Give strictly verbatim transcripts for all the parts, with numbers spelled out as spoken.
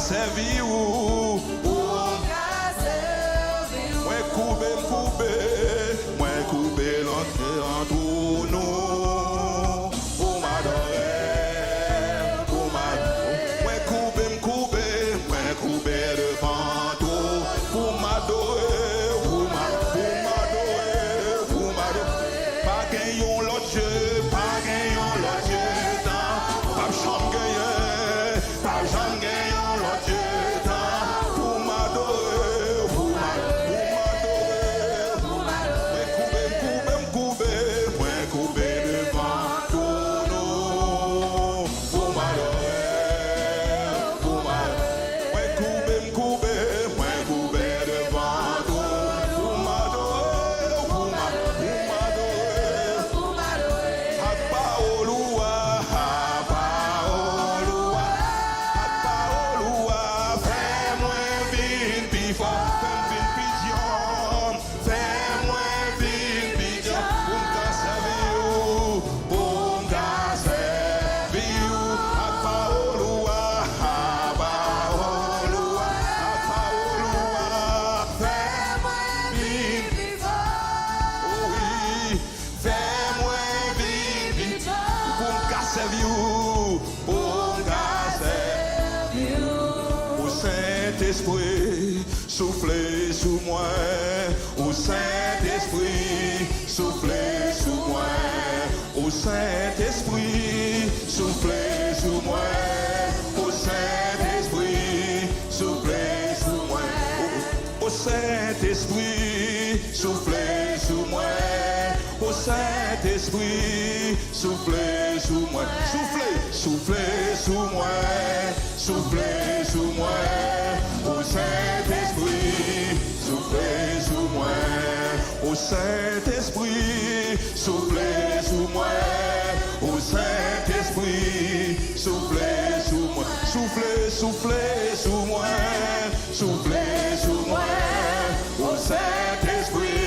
sèvi ou. Pou m ka sèvi ou. Mwen koube, m koube, mwen koube lòt je an twou nou. Pou m adore, pou m adore. Mwen koube, m koube, mwen koube devan twou. Pou m adore, pou m adore, pou m adore, pou m adore. Pa gen yon lòt je, pa gen yon lòt je tan. P ap janm genyen, p ap janm gen yon lòt je tan. Pou m adore, pou m adore, pou m adore, pou m adore. Mwen koube, m koube, m koube, mwen koube devan twou nou. Pou m adore, pou m adore. Mwen koube, m koube, mwen koube devan twou. Pou m adore, pou m adore, pou m adore. Ak pawòl ou a, ak pawòl ou a, ak pawòl ou a, fè mwen vin pi fò, fè m vin pi dyanm. Fè mwen vin pi dyanm pou m ka sèvi ou, pou m ka sèvi ou. Ak pawòl ou a, ak pawòl ou a, ak pawòl ou a, fè mwen vin pi fò. O wi, fè mwen vin pi dyanm pou m ka sèvi ou, pou m ka sèvi ou. O Sentespri, soufle sou mwen, o Sentespri, soufle sou mwen, o Sentespri, soufle sou mwen, o Sentespri, soufle sou mwen, o, o Sentespri, soufle sou mwen, o Sentespri, soufle sou mwen, soufle, soufle sou mwen, soufle sou mwen, o Sentespri, soufle sou mwen, o Sentespri, soufle sou mwen, o Sentespri, soufle sou mwen, soufle, soufle sou mwen, soufle sou mwen, o Sentespri,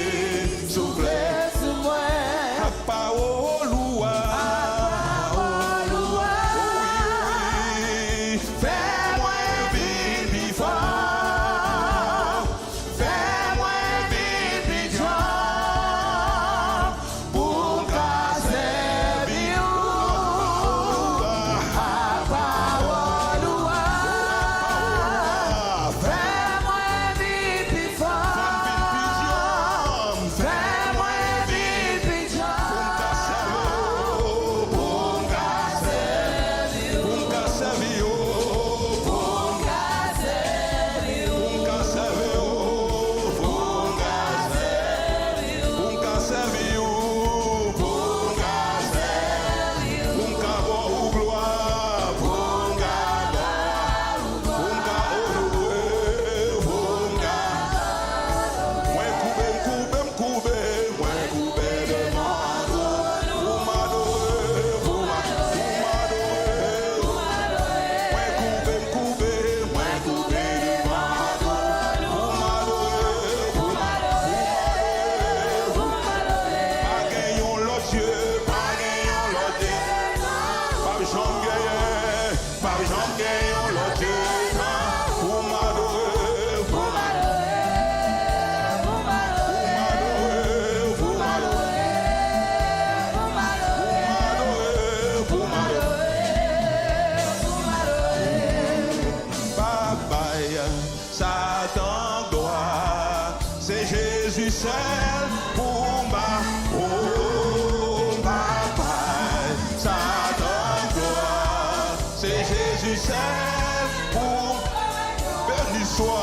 soufle sou mwen. Ak pawòl ou a. Ak pawòl ou a. O wi, wi. Fè mwen vin pi fò. Fè mwen vin pi djanm. Pou m ka sèvi ou. Ak pawòl ou a. Fè mwen vin pi fò. Fè mwen vin pi djanm. Pou m ka sèvi ou. Pou m ka sèvi ou. Pou m ka sèvi ou. Pou m ka sèvi ou. Pou m ka sèvi ou. Pou m ka sèvi ou. Pou m ka sèvi ou. Pou m ka sèvi ou. Pou m ka ba ou glwa. Pou m ka ba ou glwa. Pou m ka onore w. Pou m ka. Mwen koube, m koube, m koube. Mwen koube devan twou. Pou m adore w. Pou m a-, pou m adore w. Mwen koube, m koube. Mwen koube devan twou. Pou m adore w. Pou m a-, pou m adore w. Pa gen yon lòt je, pa gen yon lòt je. P ap janm genyen, p ap janm gen yon lòt je tan pou m adore w. Pou m adore w, pou m adore w, pou m adore w. Pou m adore w, pou m adore w, pou m adore w. Pa bay Satan glwa, se Jezi sèl pou m ba. O, m pa bay Satan glwa, se Jezi sèl pou m. Beni swa,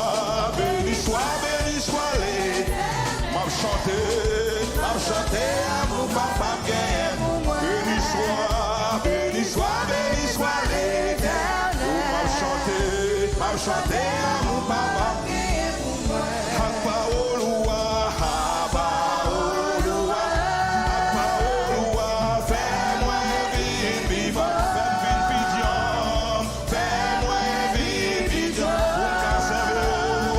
beni swa, beni swa Letènèl. M ap chante, m ap chante amou Papa m genyen pou mwen. Beni swa, beni swa, beni swa Letènèl. O, m ap chante, m ap chante amou Papa m genyen pou mwen. Ak pawòl ou a, ak pawòl ou a, ak pawòl ou a, fè mwen vin pi fò, fè m vin pi dyanm. Fè mwen vin pi dyanm pou m ka sèvi w.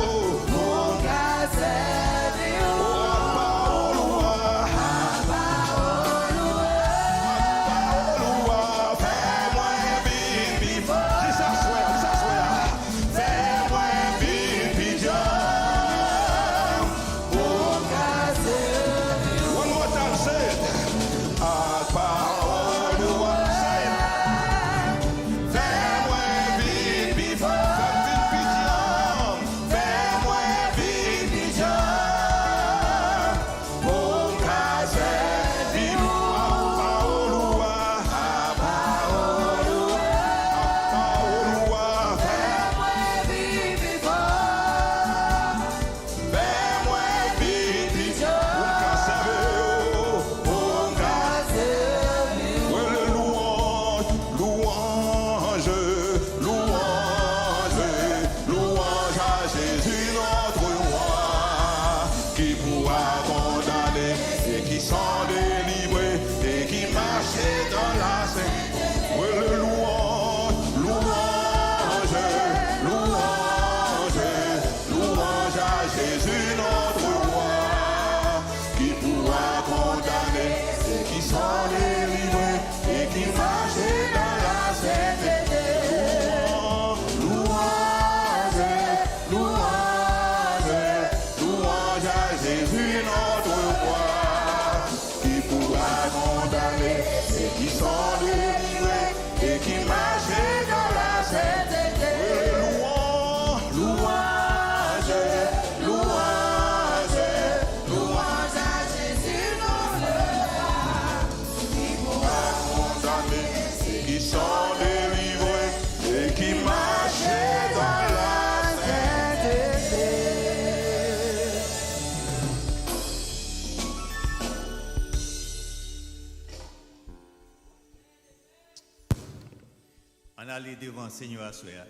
Pou m ka sèvi w. O, ak pawòl ou a. Ak pawòl ou a. Ak pawòl ou a. Fè mwen vin pi fò. Jis aswè a, jis aswè a. Fè Ale devan Senyè aswè a.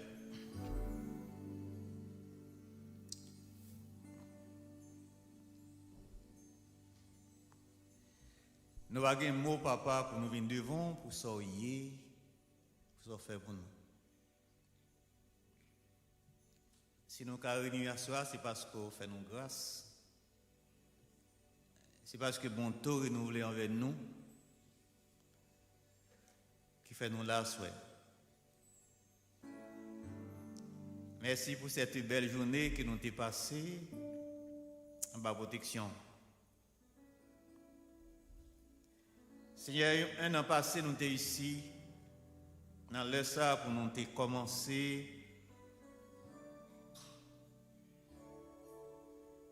Nou pa gen mo, Papa, pou nou vin devan w pou sa w ye, pou sa w fè pou nou. Si nou ka reyini aswè a, se paske w fè nou gras. Se paske bonte w renouvle anvè nou ki fè nou la aswè. Mèsi pou sèt bèl jounen ke nou te pase anba pwoteksyon. Senyè, yon, enn an pase, nou te isi, nan lè sa a, pou nou te kòmanse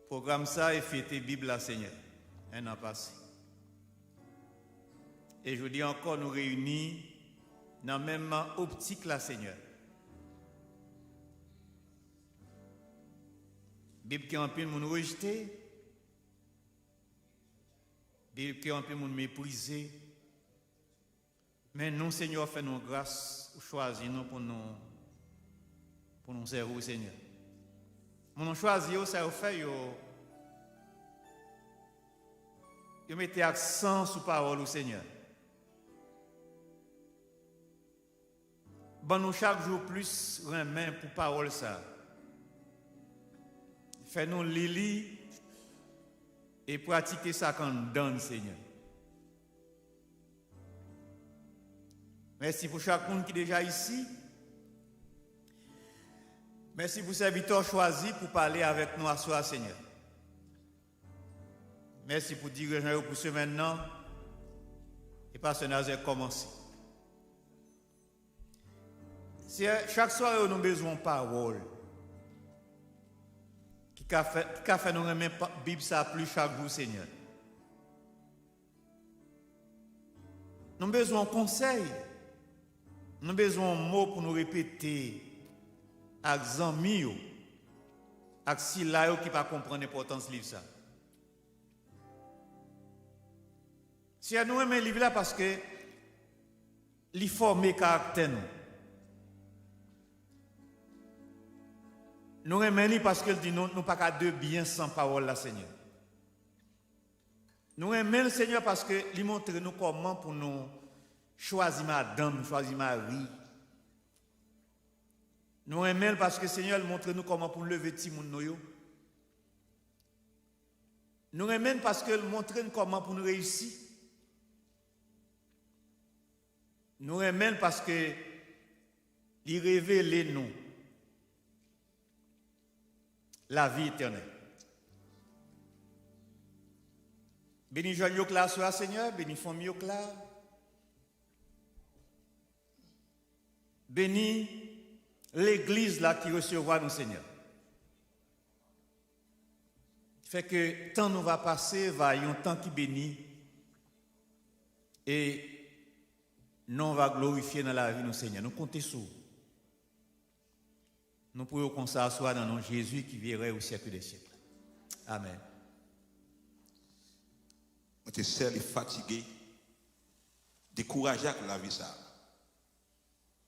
pwogram sa a e fete Bib la, Senyè, enn an pase. E jodi ankò, nou reyini nan menm optik la, Senyè. Bib ke anpil moun rejte, Bib ke anpil moun meprize, men nou, Senyè, w fè nou gras, ou chwazi nou pou nou, pou nou sèvi w, Senyè. Moun ou chwazi yo, sa yo fè, yo, yo mete aksan sou pawòl ou, Senyè. Ban nou chak jou plis renmen pou pawòl sa a. Fè nou li li e pratike sa k anndan l, Senyè. Mèsi pou chak moun ki deja isi. Mèsi pou sèvitè w chwazi pou pale avèk nou aswè a, Senyè. Mèsi pou dirijan yo pou semèn nan. E pastè Nazè kòmanse. Senyè, chak sware nou bezwen yon pawòl ki ka fè, ki ka fè nou renmen pa, Bib sa plis chak jou, Senyè. Nou bezwen yon konsèy. Nou bezwen yon mo pou nou repete ak zanmi yo, ak sila yo ki pa konprann enpòtans liv sa. Senyè, nou renmen liv la paske li fòme karaktè nou. Nou renmen li paske l di nou, nou pa ka de byen san pawòl la, Senyè. Nou renmen l, Senyè, paske li montre nou kòman pou nou chwazi madanm, chwazi mari. Nou renmen l paske, Senyè, l montre nou kòman pou n leve timoun nou yo. Nou renmen l paske l montre n kòman pou n reyisi. Nou renmen l paske li revele nou lavi etènèl. Beni jèn yo k la aswè a, Senyè, beni fanmi yo k la. Beni legliz la ki resevwa nou, Senyè. Fè ke tan nou va pase va yon tan ki beni e non w va glorifye nan lavi nou, Senyè. Nou konte sou ou. Nou priye w konsa aswè a nan non Jezi ki viv e rèy o syèk dè syèk. Amèn. Mwen te sè li fatige, dekouraje ak lavi sa a.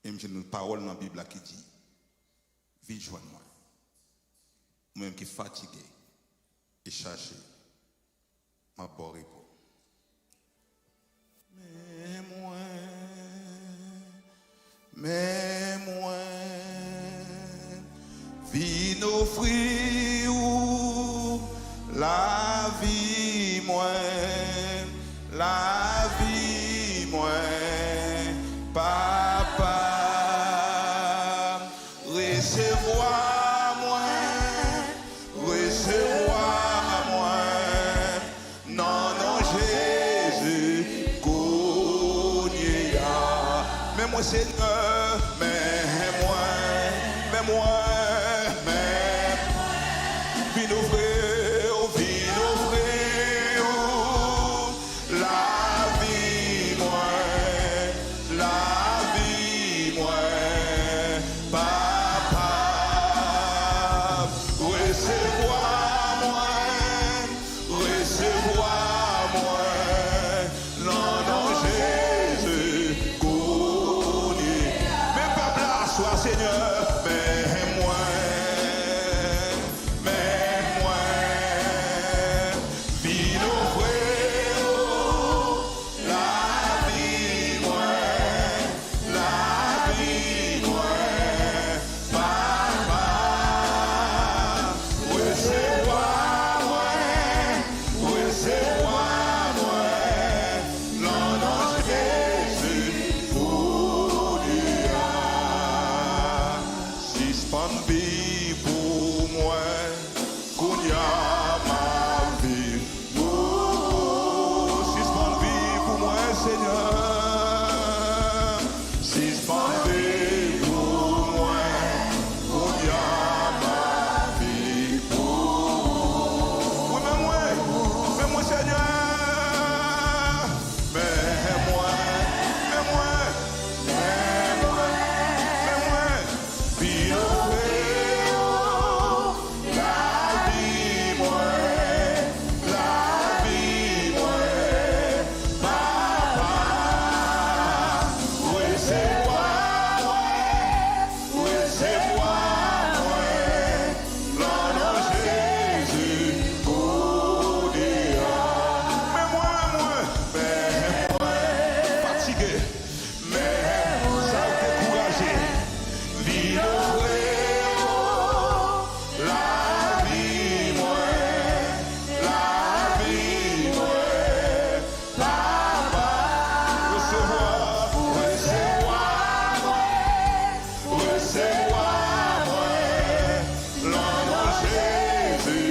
Men m jwenn yon pawòl nan Bib la ki di, vin jwenn mwen. Ou menm ki fatige e chaje, m ap ba w repo. Men mwen, men mwen, vin ofri ou lavi mwen, lavi mwen, Papa. Resevwa mwen, resevwa mwen, nan non Jezi, kounye a. Men mwen, Senyè, men mwen, men mwen, men mwen. Vin ofri w, vin ofri w. Lavi mwen, lavi mwen, Papa, resevwa mwen, resevwa mwen, nan non Jezi, kounye Men mwen, men mwen, vin ofri w lavi mwen, lavi mwen, Papa. Resevwa mwen, resevwa mwen, nan non Jezi, kounye a. Sispann viv pou mwen, kounye a m ap viv pou ou. Sispann viv pou mwen, Senyè. Sispann viv pou mwen, kounye a m ap viv pou ou. Wi, men mwen, men mwen, Senyè. Men mwen, men mwen, men mwen, men mwen, vin ofri w lavi mwen, lavi mwen, Papa. Resevwa mwen, resevwa mwen, nan non Jezi, kounye a. Men mwen, men mwen, men mwen, fatige. Men sa w dekouraje, vin ofri w lavi mwen, lavi mwen, Papa. Resevwa, resevwa mwen, resevwa mwen, nan non Jezi,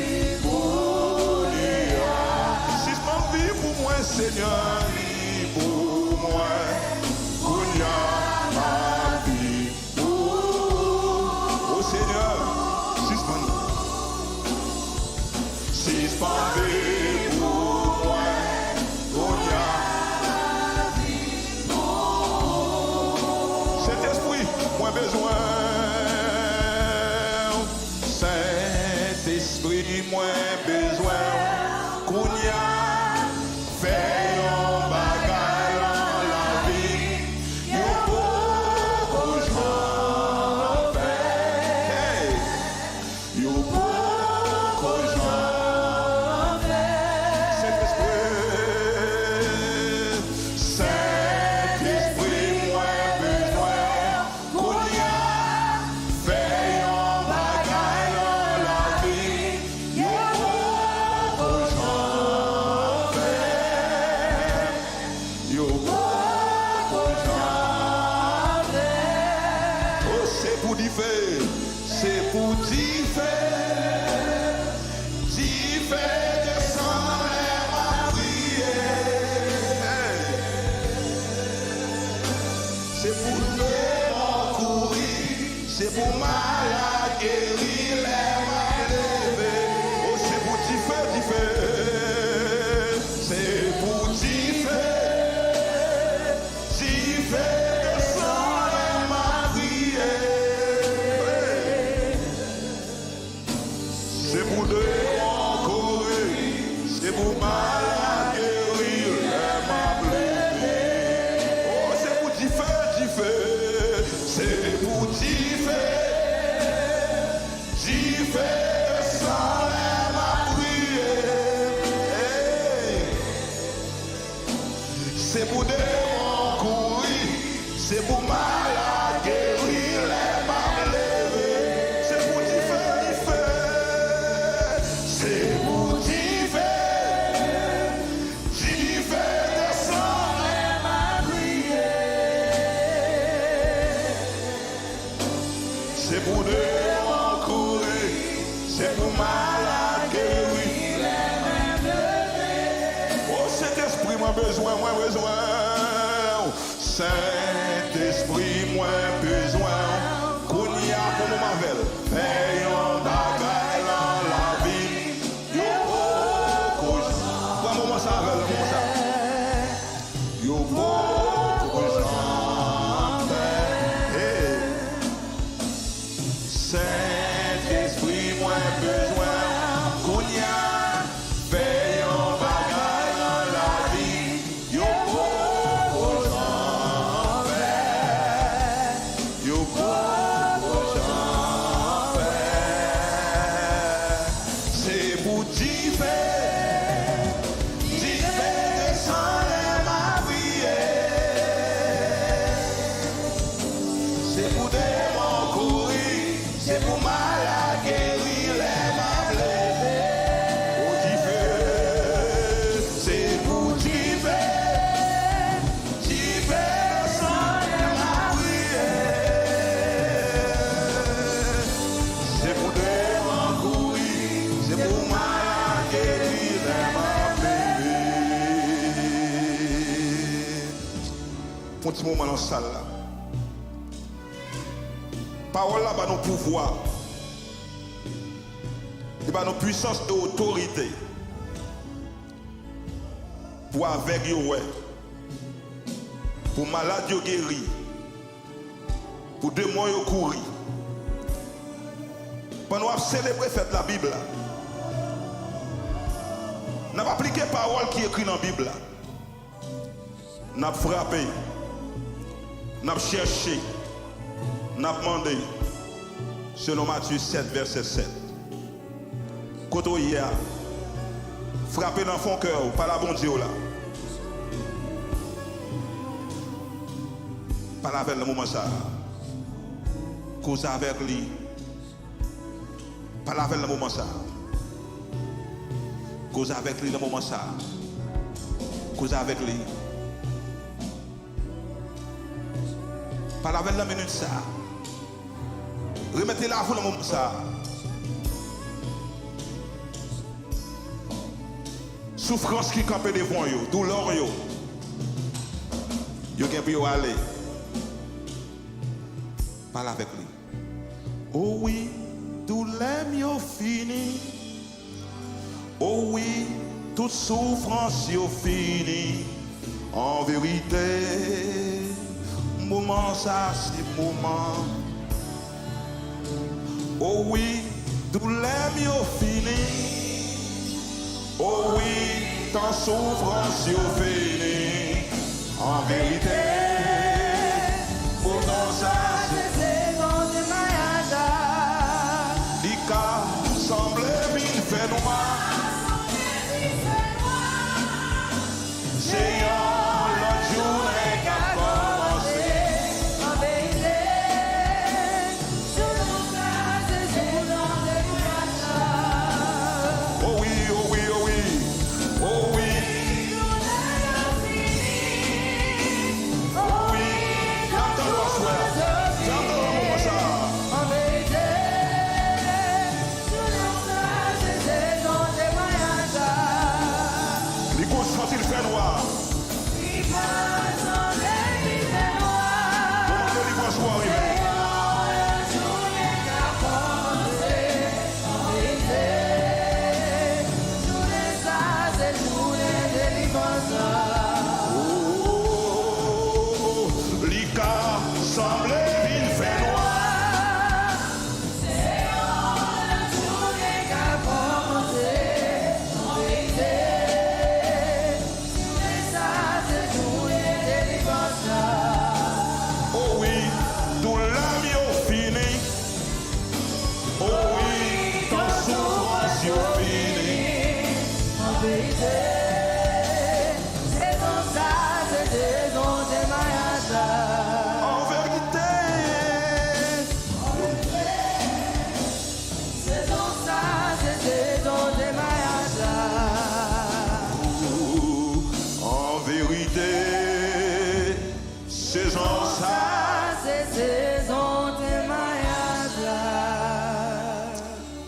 kounye a. Sispann viv pou mwen, Senyè, viv pou mwen, kounye a m ap viv pou ou. O Senyè, sispann, sispann viv pou mwen, kounye a. Sentespri, mwen bezwen w. Sentespri, mwen bezwen w kounye a. Fè yon bagay nan lavi m, yo poko janm fè. Hey! Yo poko janm fè. Sentespri, Sentespri, mwen bezwen w kounye a. Fè yon bagay nan lavi m, yo poko janm fè. Yo poko janm fè. O, se pou dife, se pou dife, dife desann lè m ap priye. Hey! Se pou demon kouri, se pou malad geri lè m ap leve. O, se pou dife, dife, se pou dife, dife desann lè m ap priye. Se pou demon kouri, se pou malad geri lè m ap leve. O, se pou dife, dife, se pou dife, dife desann lè m ap priye. Hey! Se pou demon kouri, se pou malad geri lè m ap leve. Se pou dife, dife, se pou dife, dife desann lè m ap priye. Se pou demon kouri, se pou malad geri. O, Sentespri, mwen bezwen, mwen bezwen w. Sentespri, mwen bezwen w. Kounye a, pran moman avè l. Fè yon bagay nan lavi m. Yo poko janm. Pran moman sa avè l, pran moman sa. Yo poko janm fè. Hey. Sentespri, mwen bezwen w kounye a. Fè yon bagay nan lavi m. Yo poko janm fè. Yo poko Yon ti moman nan sal la. Pawòl la ba nou pouvwa. Li ba nou pwisans e otorite pou avèg yo wè, pou malad yo geri, pou demon yo kouri. Pandan w ap selebre fèt Labib la, n ap aplike pawòl ki ekri nan Bib la. N ap frape, n ap chèche, n ap mande, selon Matye sèt, vèsè sèt. Kote w ye a, frape nan fon kè w, pale a Bondye w la. Pale avè l nan moman sa a. Koze avèk li. Pale avè l nan moman sa a. Koze avèk li nan moman sa a. Koze avèk li. Pale avè l nan minit sa a. Remèt li lavi w nan moman sa a. Soufrans ki kanpe devan yo, doulè yo, yo gen pou yo ale. Pale avèk li. O wi, doulè m yo fini. O wi, tout soufrans yo fini. An verite, moman sa se moman. O wi, doulè m yo fini. O wi, tan soufrans yo fini. An verite, pou non sa se sezon temwayaj la. Li ka sanble vin fè nwa. Se yon lòt jounen k ap kòmanse. An verite, jounen sa se jounen delivrans la. O wi, o wi, o wi, o wi. O wi, n ap tande w, frè. N ap tande w nan moman sa a. An verite, jounen sa se sezon temwayaj la. Li gon santi l fè nwa. Li ka sanble li fè nwa. Moman delivrans ou a rive. Se yon lòt jounen k ap kòmanse. An verite, jounen sa se jounen delivrans la. Oh, li ka sanble vin fè nwa. Se yon lòt jounen k ap kòmanse. An verite, jounen sa se jounen delivrans la. O wi, doulè m yo fini. O wi, tan soufrans yo fini. An verite, sezon sa se sezon temwayaj la. An verite, sezon sa se sezon temwayaj la. An verite, sezon sa se sezon temwayaj la.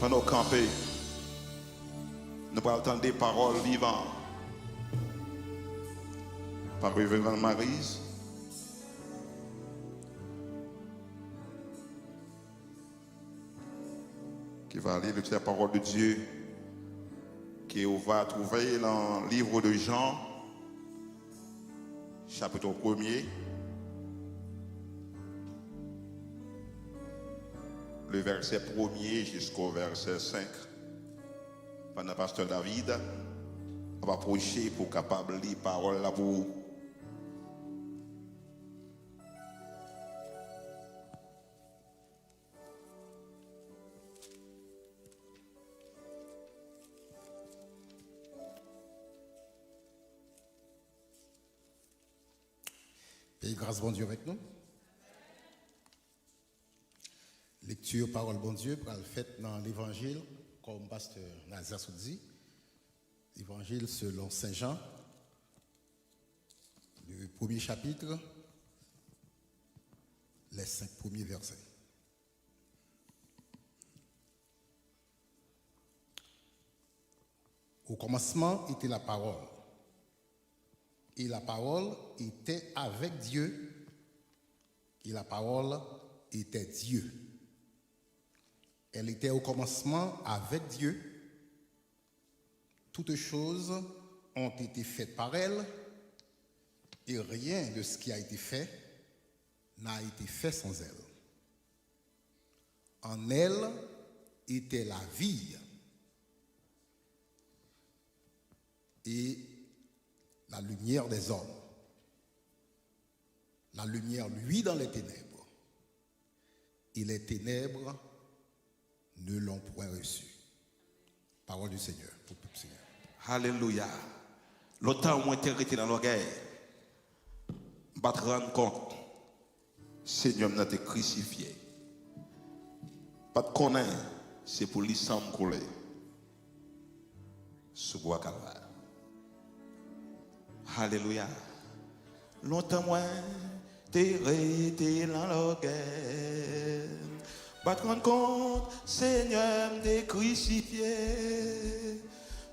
Pandan w kanpe, nou pral tande pawòl vivan pa Reveran Maryse. Qui va lire la parole de Dieu, que vous va trouver dans le livre de Jean, chapitre premier, le verset premier jusqu'au verset cinq. Pandan pastè David ap apwoche pou kapab li pawòl la pou ou. Peye gras Bondye avèk nou. Lekti pawòl Bondye pral fèt nan Levanjil, kòm pastè Nadia sot di, Levanjil selon Sen Jan, le premier chapitre, les cinq premiers versets. Au commencement était la parole, et la parole était avec Dieu, Et la parole était Dieu. Elle était au commencement avec Dieu. Toutes choses ont été faites par elle, et rien de ce qui a été fait n'a été fait sans elle. En elle était la vie, et la lumière des hommes. La lumière luit dans les ténèbres, et les ténèbres ne l'ont point reçue. Parole du Seigneur, pour le peuple Seigneur. Alelouya. Lontan mwen te rete nan lògèy. M pa t rann kont Senyè m nan te krisifye. M pa t konnen se pou li san m koule sou bwa Kalvè. Alelouya. Lontan mwen te rete nan lògèy. M pa t rann kont Senyè m te krisifye.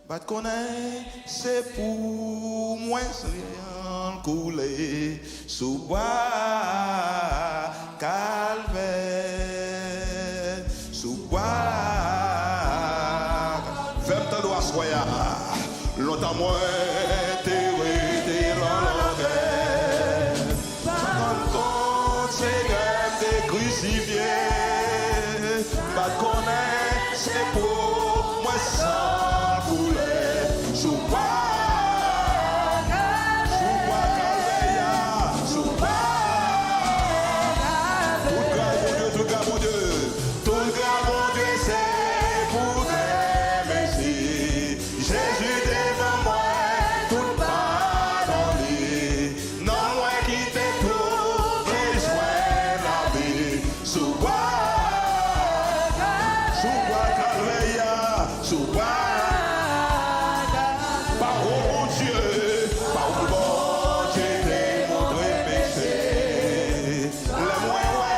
M pa t konnen se pou mwen san l koule sou bwa Kalvè. Sou bwa Kalvè. Fè m tande w aswè a. Lontan mwen te rete nan lògèy. M pa t rann kont Senyè m te krisifye. M pa t konnen se pou mwen san l koule sou bwa, sou bwa Kalvè a, sou bwa. Tout glwa Bondye, tout glwa Bondye, tout glwa Bondye se pou gran mesi. Jezi devan mwen, tout padon li. Nanm mwen ki te tou bezwen lavi. Sou bwa, sou bwa Kalvè a, sou bwa. Pawòl Bondye, pawòl Bondye te montre peche. Lè mwen wè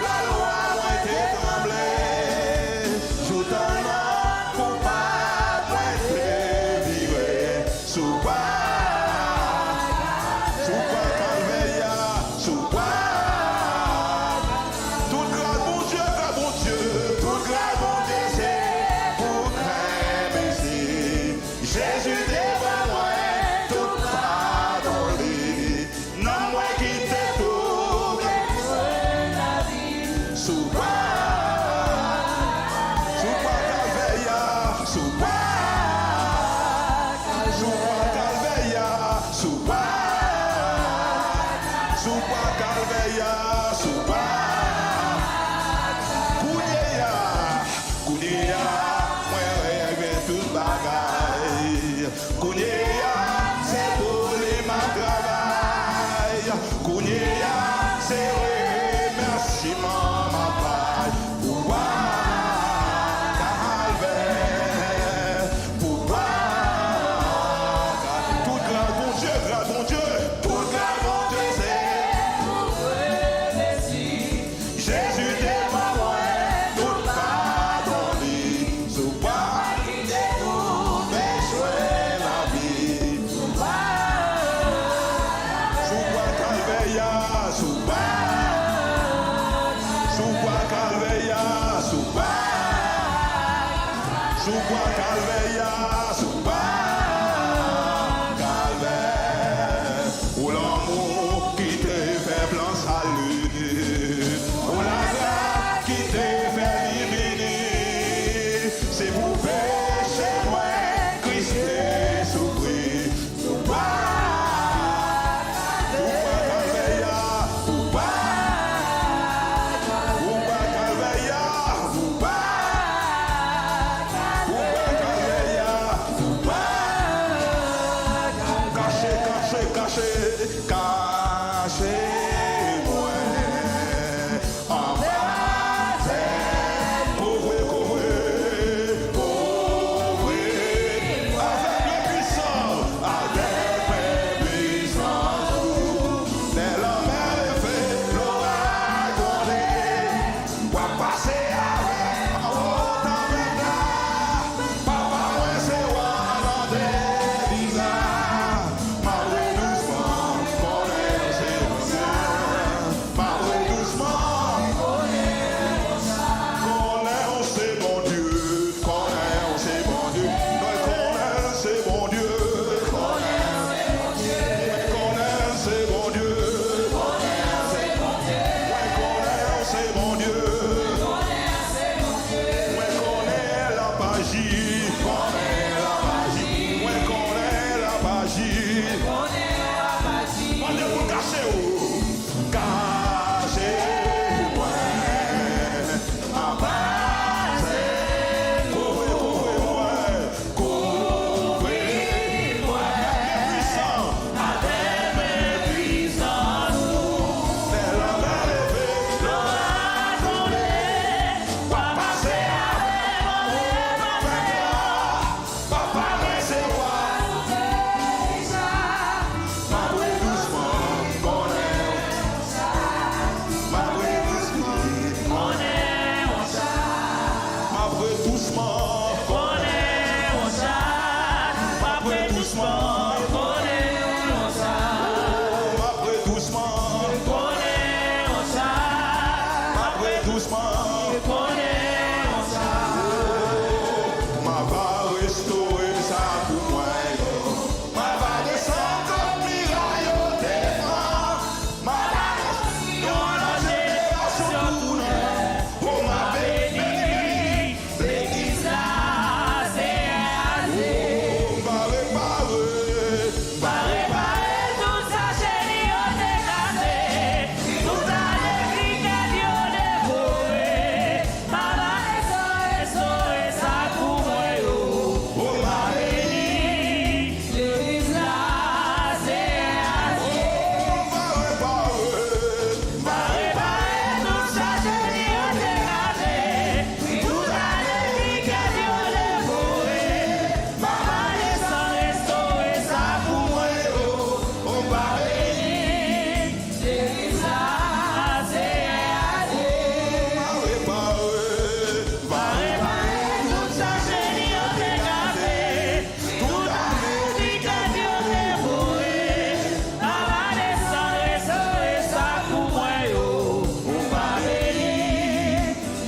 lalwa mwen te tranble, joutan nan koupab mwen te vire. Sou bwa, sou bwa Kalvè a, sou bwa. Tout glwa Bondye, glwa Bondye, tout glwa Bondye se pou gran mesi. Jezi devan mwen, tout padon li. Nanm mwen ki te tou bezwen lavi. Sou bwa, sou bwa Kalvè a, sou bwa. Sou bwa Kalvè a, sou bwa. Sou bwa Kalvè a, sou bwa. Kounye a, kounye a, mwen regle tout bagay. Kounye a, se pou li m ap travay. Kounye a, se remèsiman m ap bay. Pou bwa Kalvè, pou bwa Kalvè. Tout glwa Bondye, glwa Bondye, tout glwa Bondye se pou Jezi. Jezi devan mwen, tout padon li. Sou bwa ki te tou bezwen lavi. Sou bwa, sou bwa Kalvè a, sou bwa. Sou bwa Kalvè a, sou bwa. Sou bwa Kalvè a, sou bwa Kalvè. Pou lanmou ki te fè plan sali. Pou lagras ki te fè li vini. Se pou peche mwen Kris te soufri. Sou bwa, sou bwa Kalvè a, sou bwa. Sou bwa Kalvè a, sou bwa. Sou bwa Kalvè a,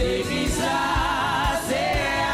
Legliz la, se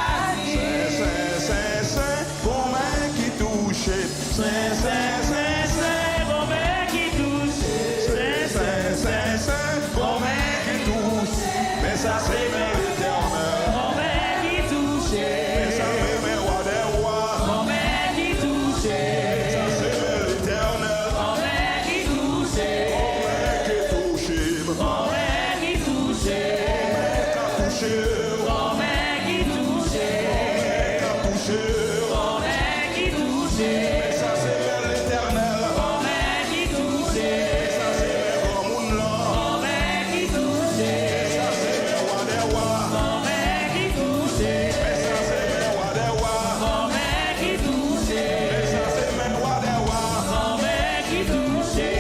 Aziz. Sen, sen, sen, sen, gon men ki touche. Sen, sen, sen, sen, gon men ki touche. Sen, sen, sen, sen, gon men ki touche. Men sa se men Letènèl. Gon men ki touche. Men sa se men Wa dè wa. Gon men ki touche. Men sa se men Letènèl. Gon men ki touche. Gon men ki touche m. Gon men ki touche. Gon men ka touche w. Gon men ki touche. Gon men ka touche w. Gon men ki touche. Men sa se men Letènèl. Gon men ki touche. Men sa se men granmoun lan. Gon men ki touche. Men sa se men Wa dè wa. Gon men ki touche. Men sa se men Wa dè wa. Gon men ki touche. Men sa se men Wa dè wa. Gon men ki touche.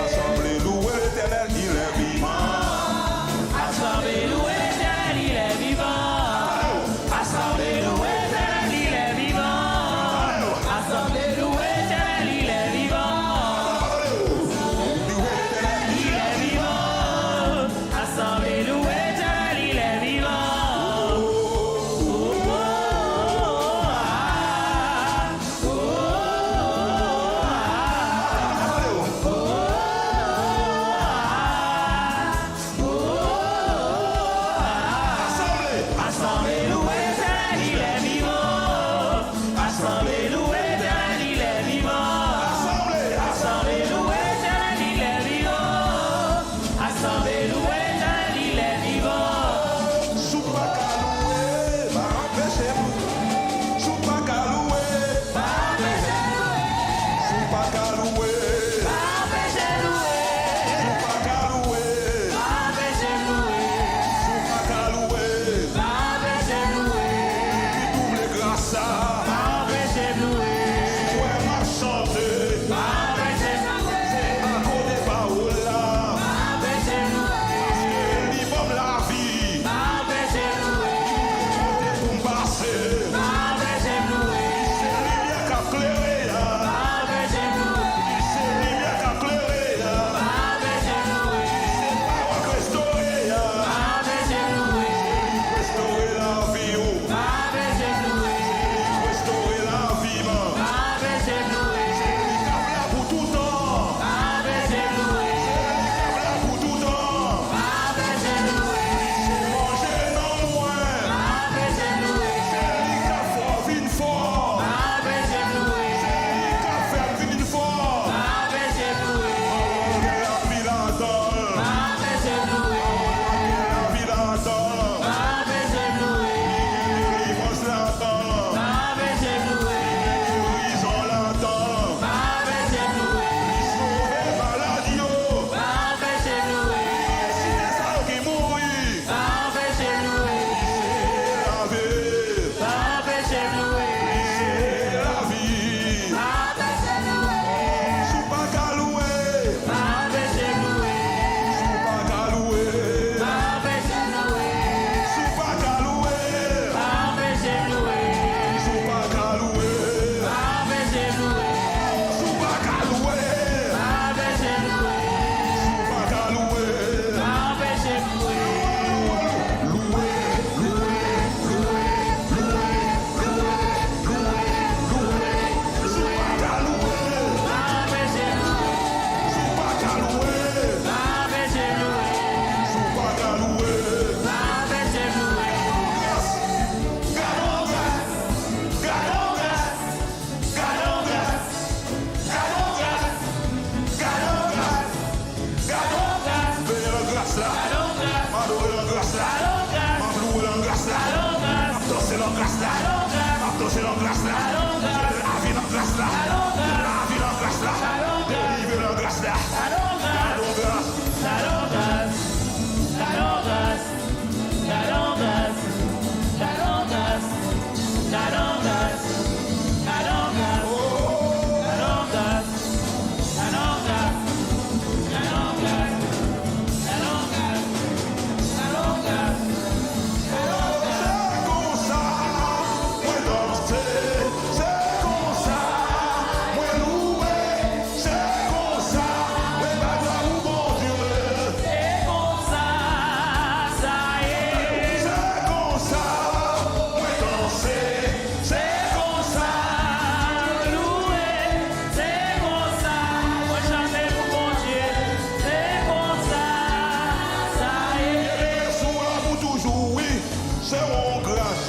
Asanble louwe Letènèl, il est vivant. Asanble louwe Letènèl, il est vivant. Asanble louwe Letènèl, il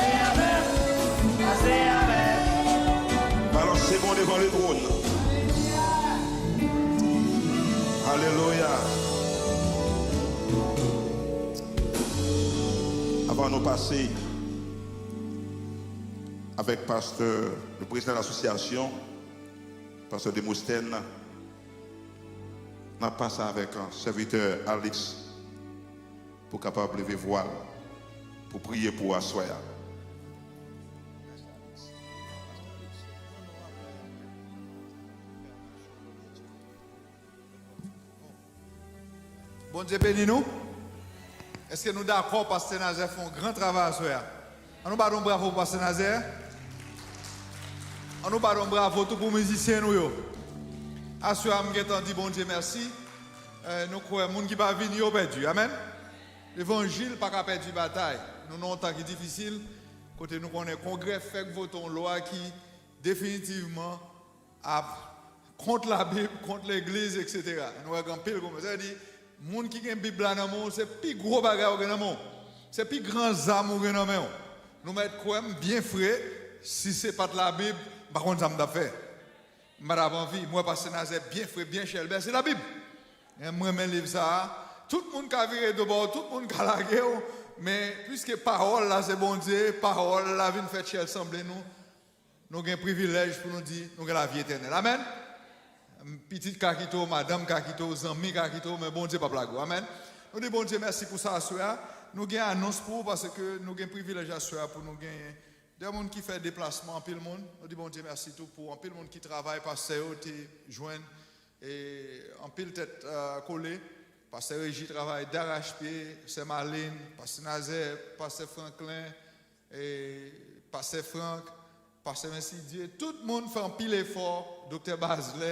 Pase avè m. Pase avè m. Balanse bon devan le tròn. Alelouya. Avan nou pase avèk pastè, le prezidan de lasosyasyon, pastè Demostèn, n ap pase avèk, uh, sèvitè Alex pou kapab leve vwa l pou priye pou aswè a. Bondye beni nou. Èske nou dakò pastè Nazè fè yon gran travay aswè a? An nou ba l yon bravo pou pastè Nazè. An nou ba l yon bravo tou pou mizisyen nou yo. Aswè a, m gentan di Bondye mèsi. Eh, nou kwè moun ki pa vini yo pèdi. Amèn. Levanjil pa ka pèdi batay. Nou nan yon tan ki difisil, kote nou konnen Kongrè fèk vote yon lwa ki definitivman ap kont Labib, kont legliz, etsetera. Nou wè gen anpil konprann. Sa vle di, moun ki gen Bib la nan men w, se pi gwo bagay ou gen nan men w. Se pi gran zam ou gen nan men w. Nou mèt kwè m byen fre, si se pa t Labib, m pa konn sa m t ap fè. M pa t ap anvi. M wè pastè Nazè byen fre, byen chèlbè, se Labib. E m renmen liv sa a. Tout moun ka vire do ba w, tout moun ka lage w, men piske pawòl la se Bondye, pawòl la vin fè chè l sanble nou, nou gen privilèj pou nou di nou gen lavi etènèl. Amèn. Pitit ka kite w, madanm ka kite w, zanmi ka kite w, men Bondye p ap lage w. Amèn. Nou di Bondye mèsi pou sa aswè a. Nou gen anons pou ou paske nou gen privilèj aswè a pou nou genyen de moun ki fè deplasman, anpil moun. Nou di Bondye mèsi tou pou anpil moun ki travay, pastè yo te jwenn e anpil tèt, eh, kole. Pastè Reji travay darachpye, sè Malin, pastè Nazè, pastè Franklin, e pastè Frank, pastè Mensidye, tout moun fè anpil efò, doktè Bazlè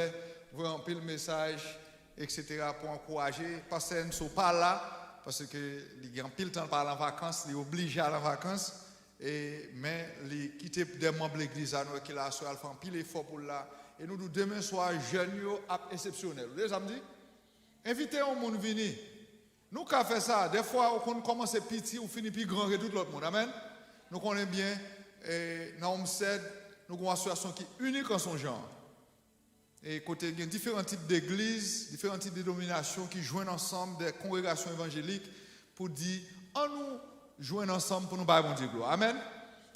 voye anpil mesaj, etsetera, pou ankouraje. Pastè Enso pa la, paske li gen anpil tan l pa al an vakans, li oblije al an vakans, e, men li kite de manm legliz la, nou wè ki la aswè a, l fè anpil efò pou l la. E nou di w demen swa, jèn yo ap eksepsyonèl. Ou tande sa m di? Envite yon moun vini. Nou ka fè sa. Dèfwa, ou konn kòmanse piti, ou fini pi gran ke tout lòt moun. Amèn. Nou konnen byen, e, nan Homestead, nou gen yon asosyasyon ki inik an son jan. E kote gen diferan tip degliz, diferan tip denominasyon ki jwenn ansanm, de kongregasyon evanjelik, pou di, ann nou jwenn ansanm pou nou bay Bondye glwa. Amèn.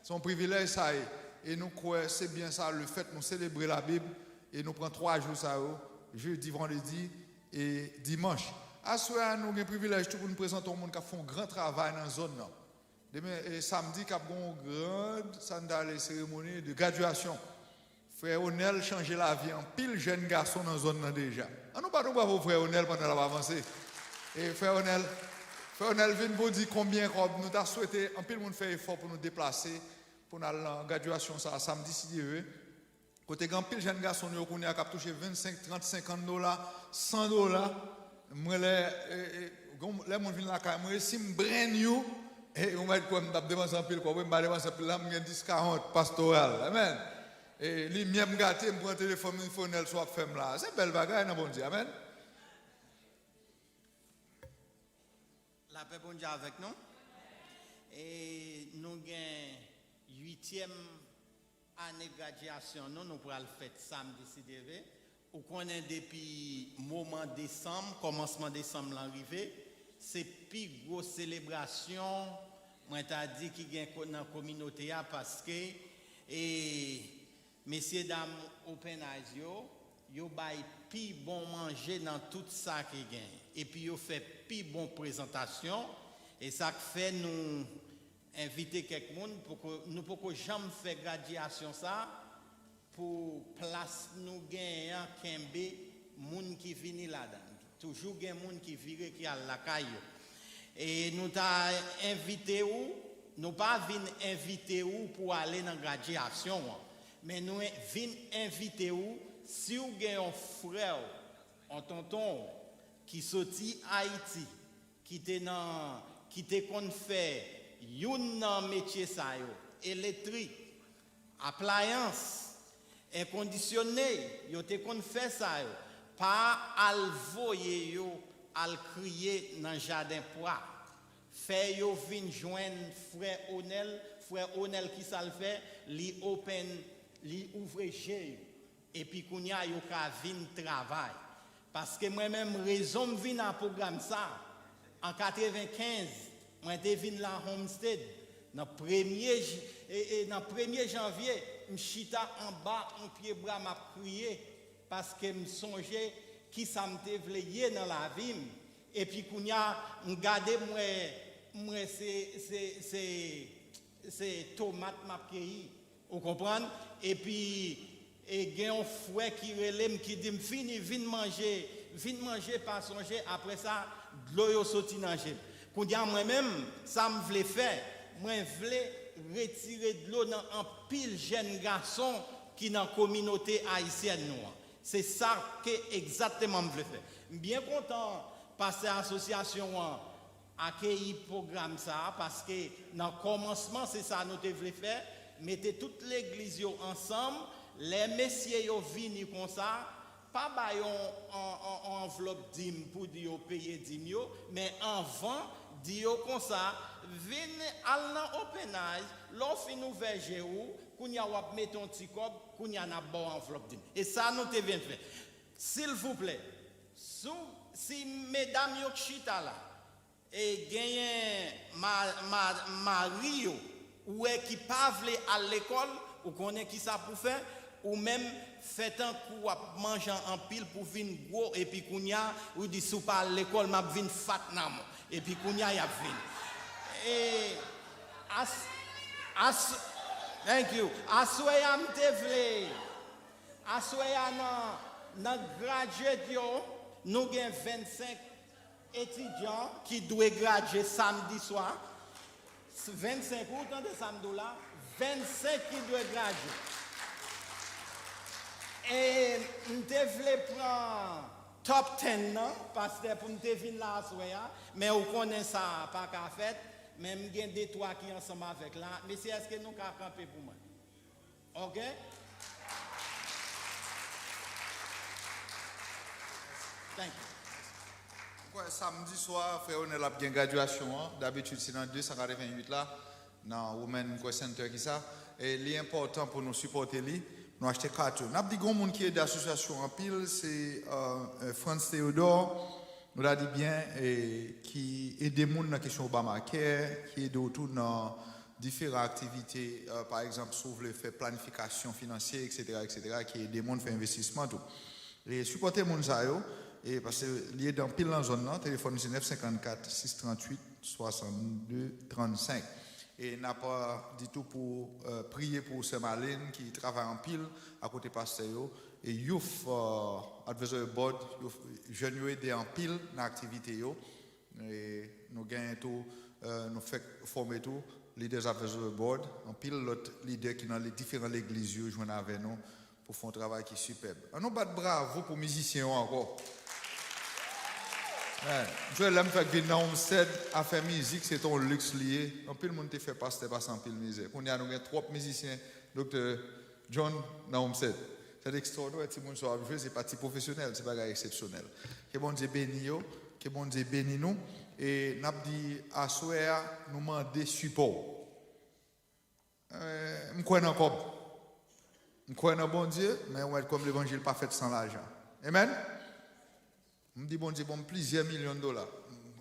Se yon privilèj sa ye. E nou kwè se byen sa, lefèt nou selebre Labib, E nou pran twa jou sa yo, jedi, vandredi e dimanch. Aswè a, nou gen privilèj tou pou nou prezante yon moun k ap fè yon gran travay nan zòn nan. Demen, e, samdi, k ap gen yon gran, sa n ta rele seremoni de gradyasyon. Frè Onèl chanje lavi anpil jèn gason nan zòn nan deja. An nou bat yon bravo frè Onèl pandan l ap avanse. E frè Onèl, frè Onèl vin pou di konbyen kòb nou ta swete anpil moun fè efò pou nou deplase, pou n al nan gradyasyon sa a samdi, si Dye ve. Kote gen anpil jèn gason nou yo kounye a k ap touche vennsenk, trant, senkant dola, san dola. Mwen lè, e, e, gon, lè moun vin lakay mwen, si m brand new, e, ou mèt kwè m t ap depanse anpil kòb, wi, m pa depanse anpil la, m gen dis, karant, pastoral. Amèn. E, limyè m gate, m pran telefòn, m di Frè Onèl, sa w ap fè m la. Se bèl bagay nan Bondye. Amèn. Lapè Bondye avèk nou. E nou gen uityèm ane gradyasyon nou, nou pral fèt samdi si Dye ve. Ou konnen depi moman desanm, kòmansman desanm lan rive, se pi gwo selebrasyon, mwen ta di, ki gen ko-, nan kominote a, paske, e, mesye dam Open Eyes yo, yo bay pi bon manje nan tout sa ki gen. Epi yo fè pi bon prezantasyon. E sa k fè nou envite kèk moun, poko, nou poko janm fè gradyasyon sa pou plas nou genyen an kenbe moun ki vini ladan l. Toujou gen moun ki vire, ki al lakay yo. E nou ta envite w, nou pa vin envite w pou ale nan gradyasyon an, men nou en-, vin envite w, si w gen yon frè w, yon tonton w, ki soti Ayiti, ki te nan, ki te konn fè youn nan metye sa yo, elektrik, aplayans, èkondisyone, yo te konn fè sa yo, pa al voye yo al kriye nan jaden pwa. Fè yo vin jwenn frè Onèl, frè Onèl ki sa l fè, li open, li ouvre je yo. Epi kounye a, yo ka vin travay. Paske mwen menm, rezon m vin a pwogram sa, an katrevenkenz, mwen te vin la Homestead. Nan premye j-, e, e, nan premye janvye, m chita anba yon pye bwa, m ap kriye, paske m sonje kisa m te vle ye nan lavi m. Epi kounye a, m gade, m wè, m wè se, se, se, se tomat m ap keyi. Ou konprann? Epi, e gen yon frè ki rele m, ki di m, "Vini, vin manje, vin manje, pa sonje." Apre sa, dlo yo soti nan je m. Kounye a, mwen menm, sa m vle fè, mwen vle retire dlo nan anpil jèn gason ki nan kominote ayisyèn nou an. Se sa ke egzakteman m vle fè. M byen kontan pastè asosyasyon an akeyi pwogram sa a, paske nan kòmansman, se sa nou te vle fè, mete tout legliz yo ansanm, lè mesye yo vini konsa, pa ba yo on, on, on, on anvlòp dim pou di yo peye dim yo, men anvan, di yo konsa, "Vin al nan Open Eyes, lè w fin ouvè je w, kounye a w ap mete on ti kòb, kounye a n ap ba w anvlòp dim." E sa nou te vin fè. Silvouplè, si w, si medam yo k chita la, e genyen ma-, ma-, mari yo, ou wè, ki pa vle al lekòl, ou konnen kisa pou fè, ou menm fè tankou w ap manje anpil pou vin gwo, epi kounye a, ou di, "Si w pa al lekòl, m ap vin fat nan mwen." Epi kounye a, y ap vin. E, as-, as-, thank you. Aswè a, m te vle, aswè a, nan, nan graduate yo, nou gen vennsenk etidyan ki dwe gradye samdi swa. Vennsenk, ou tande sa m di w la? Vennsenk ki dwe gradye. E m te vle pran top ten nan, pastè, pou m te vin la aswè a, men ou konnen sa pa ka fèt, men m gen de twa ki ansanm avèk la. Mesye, èske nou ka kanpe pou mwen? Ok? Thank you. M kwè samdi swa, frè Onèl ap gen gradyasyon an. Dabitid, se nan de san katrevenn uit la, nan Women Request Center ki sa. E li enpòtan pou nou sipòte li. Nou achte kat yo. N ap di gon moun ki ede asosyasyon anpil, se, euh, euh, Frantz Théodore. Nou ta di byen, e ki ede moun nan kesyon Obamacare, ki ede w tou nan diferan aktivite, euh, pa egzanp, si w vle fè planifikasyon finansye, et cetera, et cetera, ki ede moun fè envestisman tou. E sipòte moun sa yo, e paske li ede anpil nan zòn nan, telefòn se nèf senkannkat, sis tranntuit, swasannde, trannsenk. E n ap, euh, di tou pou, euh, priye pou sè Marlene ki travay anpil akote pastè yo. E Youth, euh, Advisory Board, yo, jèn yo ede anpil nan aktivite yo. E nou genyen tou, euh, nou fèk fòme tou Leaders Advisory Board, anpil lòt lidè ki nan le, diferan legliz yo jwenn avè nou pou fè yon travay ki sipèb. An nou bat bravo pou mizisyen yo ankò. Men, m swete lè m fèk vin nan Homestead, afè mizik se te yon liks li ye. Anpil moun te fè pastè pase anpil mizè. Kounye a nou gen twòp mizisyen, Doktè John nan Homestead. Se ekstwòdinè, timoun sa yo ap jwe, se pa ti pwofesyonèl, se bagay eksepsyonèl. Ke Bondye beni yo, ke Bondye beni nou. E n ap di, aswè a, nou mande sipò w. Eh, m kwè nan kòb. M kwè nan Bondye, men w wè kòm levanjil pa fèt san lajan. Amen? M di Bondye ban m plizyè milyon dola.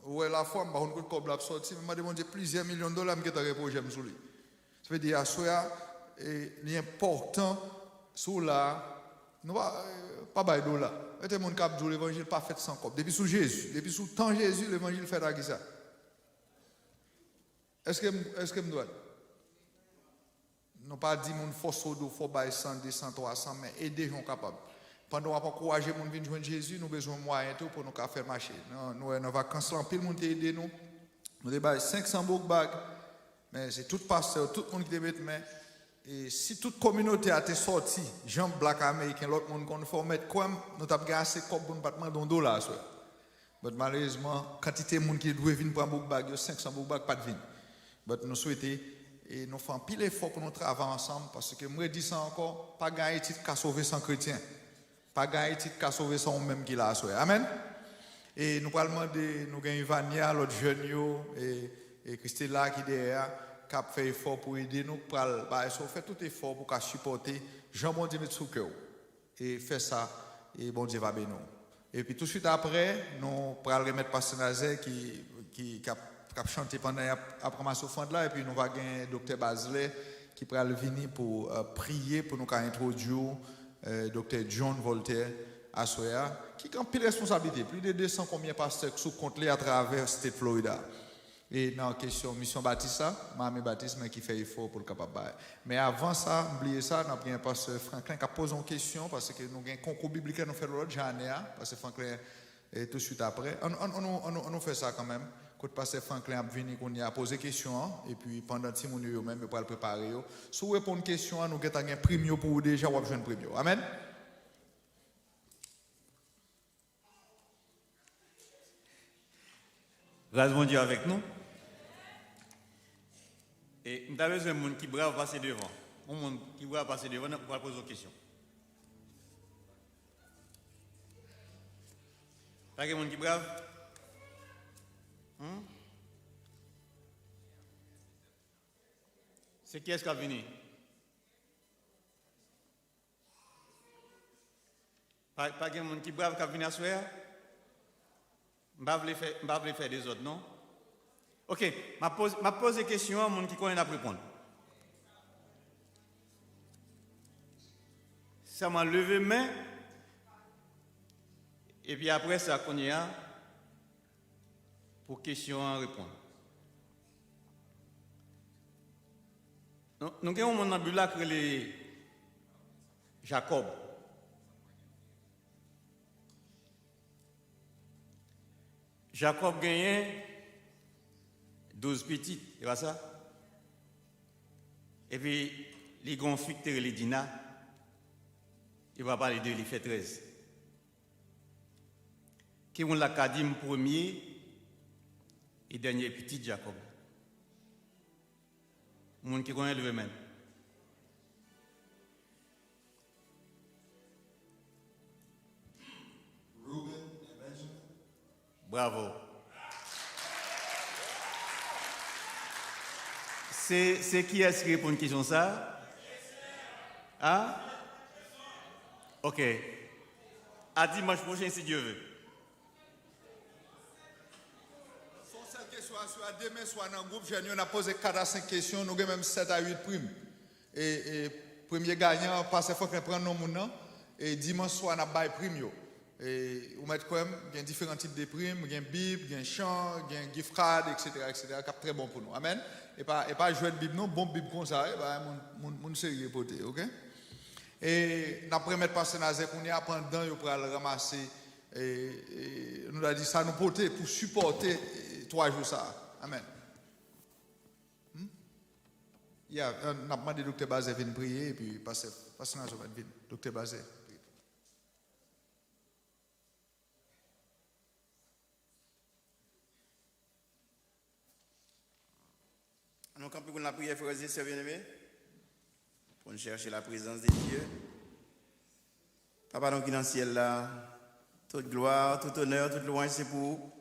Ou wè lafwa, m pa konn kote kòb la ap sòti, men m mande Bondye plizyè milyon dola, m gentan gen pwojè m sou li. Sa vle di, aswè a, e, li enpòtan, si w la, nou pa, e, pa bay dola. Mete moun k ap di w levanjil pa fèt san kòb. Depi sou Jezi, depi sou tan Jezi, levanjil fèt ak kisa? Èske m, èske m dwat? Nou pa di moun fò sòde w, fò bay san, de san, twa san, men ede jan w kapab. Pandan w ap ankouraje moun vin jwenn Jezi, nou bezwen mwayen tou pou nou ka fè mache. Nan, nou wè nan vakans lan, anpil moun te ede nou. Nou te bay senk san book bag, men se tout pastè, tout moun ki te met men. E si tout kominote a te sòti, jan blak ameriken, lòt moun konn fè, w mèt kwè m, nou t ap gen ase kòb pou nou pa t mande yon dola aswè. But malerezman, kantite moun ki te dwe vin pran book bag yo, senk san book bag pa t vin. But nou swete, e nou fè anpil efò pou nou travay ansanm, paske m redi sa ankò, pa gen Ayiti ki ka sove san kretyen. Pa gen Ayiti ki ka sove san ou menm ki la aswè. Amen? E nou pral mande, nou gen Ivania, lòt jèn yo, e, e Christella ki dèyè a, k ap fè efò pou ede nou, k pral bay, so fè tout efò pou ka sipòte jan Bondye met sou kè w. E fè sa, e Bondye va beni w. Epi tousuit apre, nou pral remèt pastè Nazaire ki, ki, k ap, k ap chante pandan y ap, ap ranmase ofrann la, epi nou va gen Doktè Bazelais ki pral vini pou, euh, priye, pou nou ka entwodui w, euh, Doktè John Voltaire aswè a, ki gen anpil responsablite, plis de de san konbyen pastè k sou kont li atravè State Florida. E nan kesyon misyon batis la, Miami Batis, men ki fè efò pou l kapab bay. Men avan sa, m bliye sa, n ap gen pastè Franklin k ap poze yon kesyon, paske nou gen konkou biblik la nou fè lòt jan ane a, pastè Franklin, e tousuit apre. Ann, ann, ann, ann, ann, ann nou fè sa kanmenm. Kot pastè Franklin ap vini kounye a, poze kesyon an, epi pandan timoun yo, yo menm, yo pral prepare yo. Si w reponn kesyon an, nou gentan gen prim yo pou ou deja, w ap jwenn prim yo. Amèn? Gras Bondye avèk nou. E m ta bezwen moun ki brav pase devan. Yon moun ki brav pase devan, nou pral poze yon kesyon. Pa gen moun ki brav? Hmm? Se kiyès k ap vini? Pa, pa gen moun ki brav k ap vin aswè a? M pa vle fè, m pa vle fè dezòd, non. Oke, m ap poze, m ap poze kesyon an, moun ki konnen n ap reponn. Sèlman leve men, epi apre sa, kounye a, pou kesyon an reponn. Nou, nou gen yon moun nan Bib la ki rele Jakòb. Jakòb genyen douz pitit, se pa sa? Epi, li gen yon fi ki te rele Dina. Li pa pale de li, fè trèz. Ki moun la ka di m premye e dènye pitit Jakòb? Moun ki konnen, leve men. Reuben e Benjamin. Bravo. Se, se kiyès ki reponn kesyon sa a? A? Oke. A dimanch pwochen, si Dye ve. Se yon sèl kesyon Aswè a, demen swa nan gwoup jèn yo, n ap poze kat a senk kesyon, nou gen menm sèt a uit prim. E, e premye gayan, Pastè Franklin pran non moun nan, e dimanch swa n ap bay prim yo. E ou mèt kwè m, gen diferan tip de prim, gen bib, gen chan, gen gift card, et cetera, et cetera, k ap trè bon pou nou. Amèn. E pa, e pa jwèt bib non, bon bib konsa, e pa moun, moun, moun serye pote, oke? E n ap remèt Pastè Nazè kounye a pandan yo pral ranmase, e, e, nou ta di sa nou pote pou sipòte, e, twa jou sa a. Amèn. Hmm? Ya, e, n ap mande Doktè Bazè vin priye, epi Pastè, Pastè Nazè va vin. Doktè Bazè. Ann nou kanpe pou n lapriyè, frè e sè byeneme, pou n chèche laprezans de Dye. Papa nou ki nan syèl la, tout glwa, tout onè, tout lwanj se pou ou.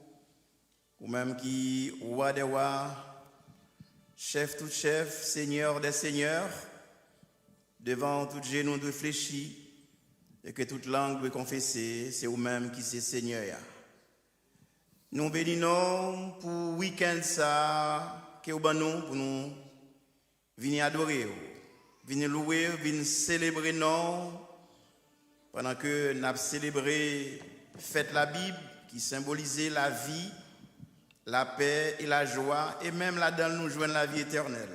Ou menm ki wa dè wa, chèf tout chèf, senyè dè senyè, devan ou tout jenou dwe flechi, e ke tout lang dwe konfese, se ou menm ki se Senyè a. Nou beni non w pou wikenn sa a ke w ban nou, pou nou vini adore w, vini louwe w, vini selebre non w, pandan ke n ap selebre fèt Labib ki senbolize lavi, lapè e lajwa, e menm ladan l nou jwenn lavi etènèl.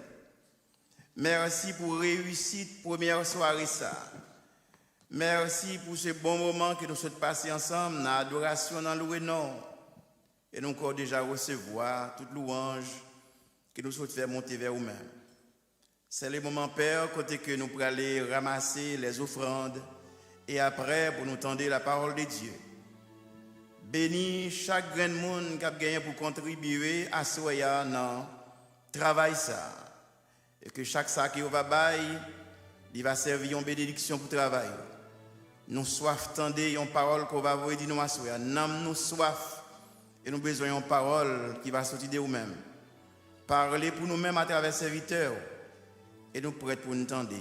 Mèsi pou reyisit premyè sware sa a. Mèsi pou se bon moman ke nou sot pase ansanm nan adorasyon, nan louwe non w. E nou ankò deja resevwa tout lwanj ke nou sot fè monte vè ou menm. Se le moman, Pè, kote ke nou prale ranmase lèzofrann e aprè pou nou tande lapawòl de Dye. Beni chak grenn moun k ap genyen pou kontribye aswè a nan travay sa a. E ke chak sa ke yo va bay, li va sèvi yon benediksyon pou travay ou. Nou swaf tande yon pawòl ke w va voye di nou aswè a. Nanm nou swaf, e nou bezwen yon pawòl ki va soti de ou menm. Pale pou nou menm atravè sèvitè w, e nou prèt pou n tande.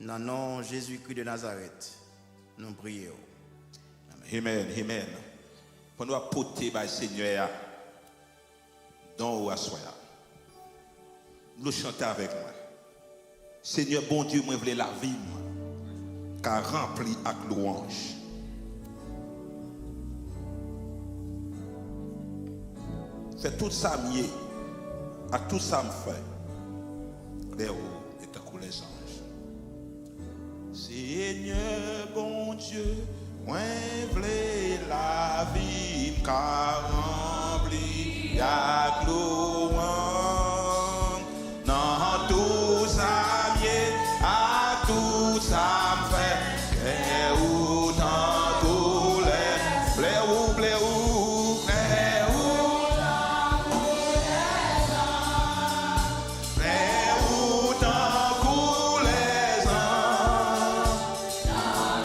Nan non Jezikri de Nazarèt, nou priye w. Amen, amen. Pandan w ap pote bay Senyè a don ou aswè a, nou chante avèk mwen. Senyè Bondye, mwen vle lavi m ka ranpli ak lwanj. Fè tout sa m ye ak tout sa m fè klè ou e tankou lèzanj. Senyè Bondye, mwen vle lavi m ka ranpli ak lwanj. Nan tou sa m ye, ak tout sa m fè, klè ou tankou lè, klè ou, klè ou, klè ou. Klè ou tankou lèzanj.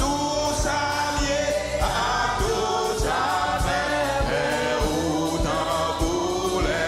Tou sa m ye, ak tou sa m fè, klè ou tankou lè,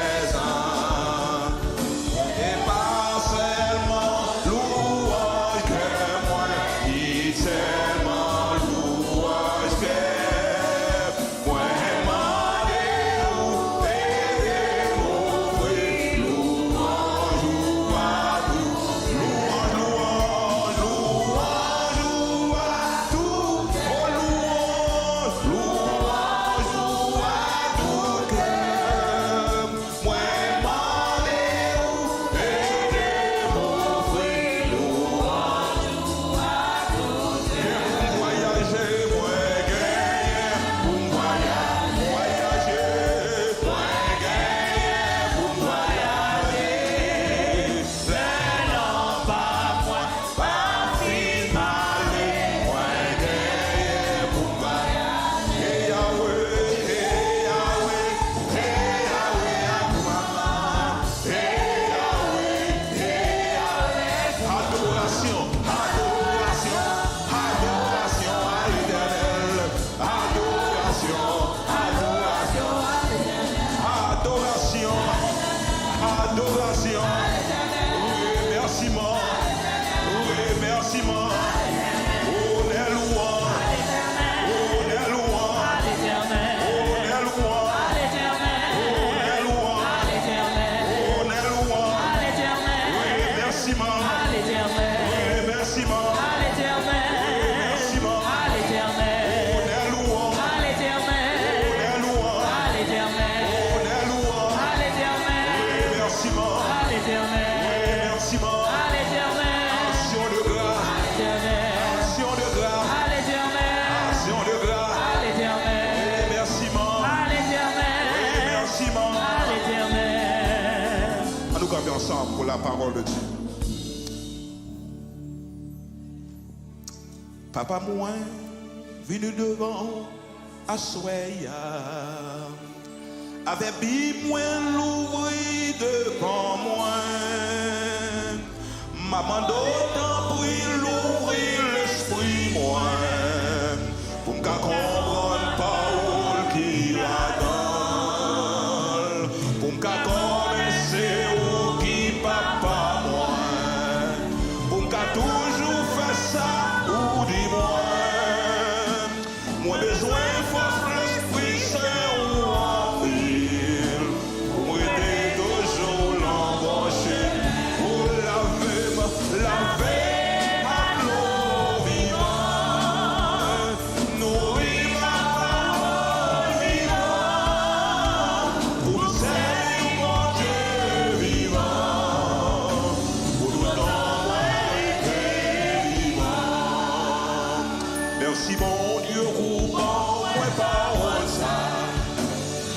La parole de Dieu. Papa mwen vini devan ou aswè a. Avè Bib mwen louvri devan mwen. M ap mande w tanpri louvri lespri mwen. Pou m ka konprann pawòl ki ladan l, pou m ka konnen se ou ki papa mwen, pou m ka toujou fè sa ou di mwen. Mwen bezwen fòs Lespri Sen ou anpil. Pou m rete toujou nan branche, ou lave m, lave m ak dlo vivan. Nouri m ak pawòl vivan. Pou m sèvi Bondye vivan. Pou toutan mwen rete vivan. Mèsi Bondye pou ban mwen pawòl sa.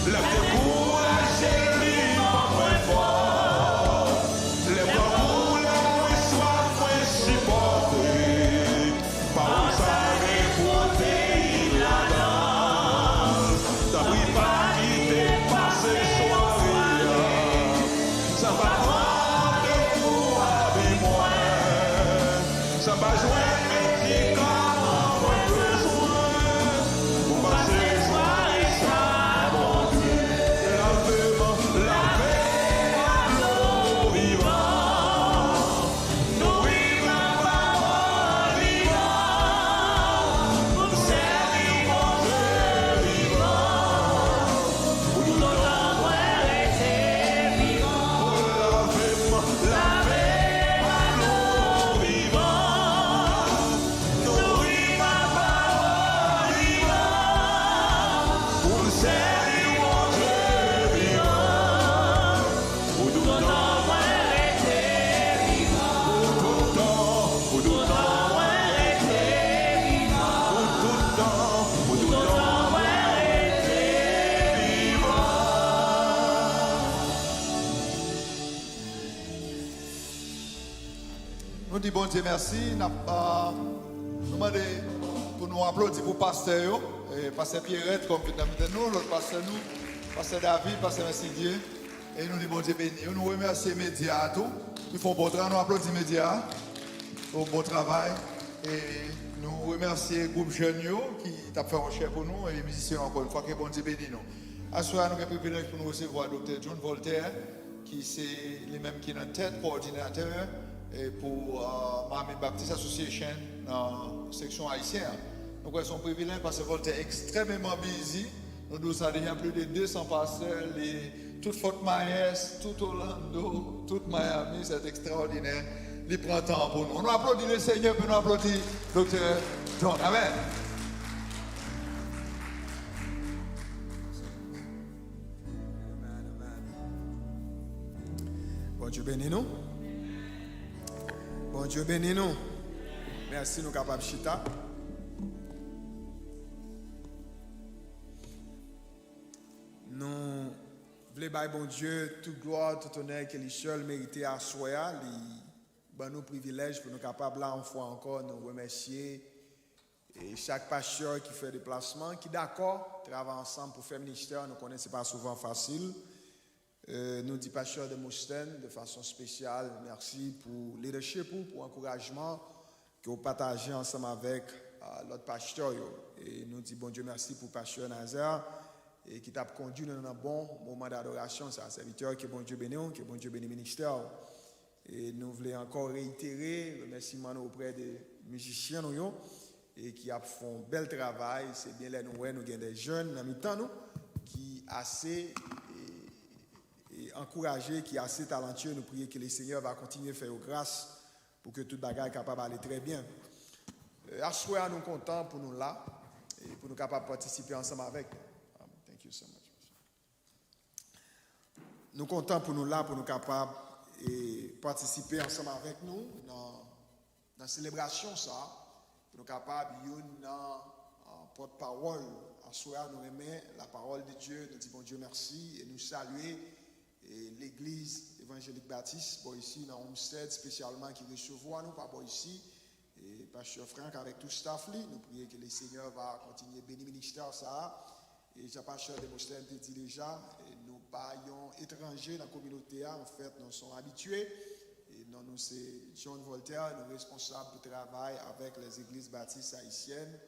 Lè m dekouraje, li ban mwen fòs. Lè m pran kou, lè mwen swaf, mwen sipòte. Pawòl sa gen pwoteyin ladan l. Tanpri pa kite m pase sware a san pa mande w pou abi mwen. Sa pa jwenn medikaman mwen bezwen pou pase sware sa, Bondye. Lave m, lave m ak dlo vivan. Nouri m ak pawòl vivan. Pou m sèvi Bondye vivan. Pou toutan mwen rete vivan. O lave m, lave m ak dlo vivan. Nouri m ak pawòl vivan. Pou m sèvi Bondye vivan. Pou toutan mwen rete vivan. Pou toutan, pou toutan mwen rete vivan. Pou toutan, pou toutan mwen rete vivan. Nou di Bondye mèsi. N ap, ah, nou mande pou nou aplodi pou pastè yo. E, pastè Pierrette, kòm ki nan mitan nou, lòt pastè nou, pastè David, pastè Mèsidye. E nou di Bondye beni yo. Nou remèsye medya a tou, ki fè yon bon travay. Nou aplodi medya a pou bon travay. E nou remèsye gwoup jèn yo ki t ap fè yon chè pou nou, e mizisyen yo, ankò yon fwa, ke Bondye beni nou. Aswè a, nou gen privilèj pou nou resevwa Doktè John Voltaire, ki se li menm ki nan tèt kowòdinatè, e, pou, ah, Miami Baptist Association nan seksyon ayisyen an. Nou kwè se yon privilèj paske Voltaire ekstrèmeman bizi. Nou di w sa deja, plis de de san pastè, li tout Fort Myers, tout Orlando, tout Miami, c'est extraordinaire. Li pran tan pou nou. Nou aplodi le Seigneur, puis nou aplodi Doktè John. Amen. Amen, amen. Bondye beni nou. Bondye beni nou. Mèsi, nou kapab chita. Nou vle bay Bondye tout glwa, tout onè ke li sèl merite aswè a. Li ban nou privilèj pou nou kapab la yon fwa ankò. Nou remèsye, e, chak pastè ki fè deplasman, ki dakò travay ansanm pou fè ministè a. Nou konnen se pa souvan fasil. E, nou di pastè Demosthène de fason espesyal mèsi pou leadership ou, pou ankourajman ke w pataje ansanm avèk, a, lòt pastè yo. E nou di Bondye mèsi pou pastè Nazaire, e ki t ap kondui nou nan bon moman dadorasyon sa. Sèvitè, ke Bondye beni w, ke Bondye beni ministè w. E nou vle ankò reitere remèsiman nou oprè de mizisyen nou yo, e ki ap fè yon bèl travay. Se byen lè nou wè nou gen de jèn nan mitan nou ki ase, e, e ankouraje, ki ase talantye. Nou priye ke le Senyè va kontinye fè yo gras pou ke tout bagay kapab ale trè byen. E, aswè a, nou kontan pou nou la e pou nou kapab patisipe ansanm avèk nou. Um, thank you so much. Nou kontan pou nou la, pou nou kapab, e, patisipe ansanm avèk nou nan, nan selebrasyon sa a, pou nou kapab youn nan, a, pòtpawòl. Aswè a, nou renmen la parole de Dieu, nou di Bondye mèsi e nou salye, e, legliz Evanjelik Batis, bò isi nan Homestead, espesyalman ki resevwa nou pa bò isi. E Pastè Frank avèk tout staff li, nou priye ke le Seigneur va kontinye beni ministè sa a. E jan Pastè Demosthène te di deja, e nou pa yon etranje nan kominote a, anfèt, nou se yon abitye. E non nou se John Voltaire, nou responsab pou travay avèk les églises baptistes haïtiennes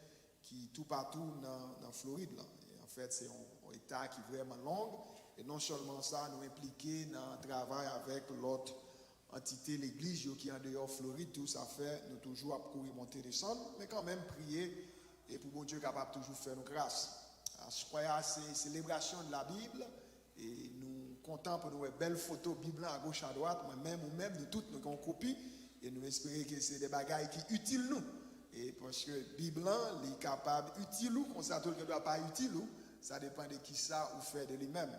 ki toupatou nan, nan Florid la. E anfèt, se yon, yon eta ki vrèman long. E non sèlman sa, nou enplike nan travay avèk lòt antite legliz yo ki andeyò Florid tou, sa fè nou toujou ap kouri monte desann, men kanmenm priye e pou Bondye kapab toujou fè nou gras. Aswè a se selebrasyon de la Bib, e nou kontan pou nou wè bèl foto Bib lan agoch adwat, mwen menm, ou menm, nou tout nou gen yon kopi, e nou espere ke se de bagay ki itil nou. E paske Bib lan, li kapab itil ou, konsa tou l gen dwa pa itil ou, sa depann de kisa ou fè de li menm.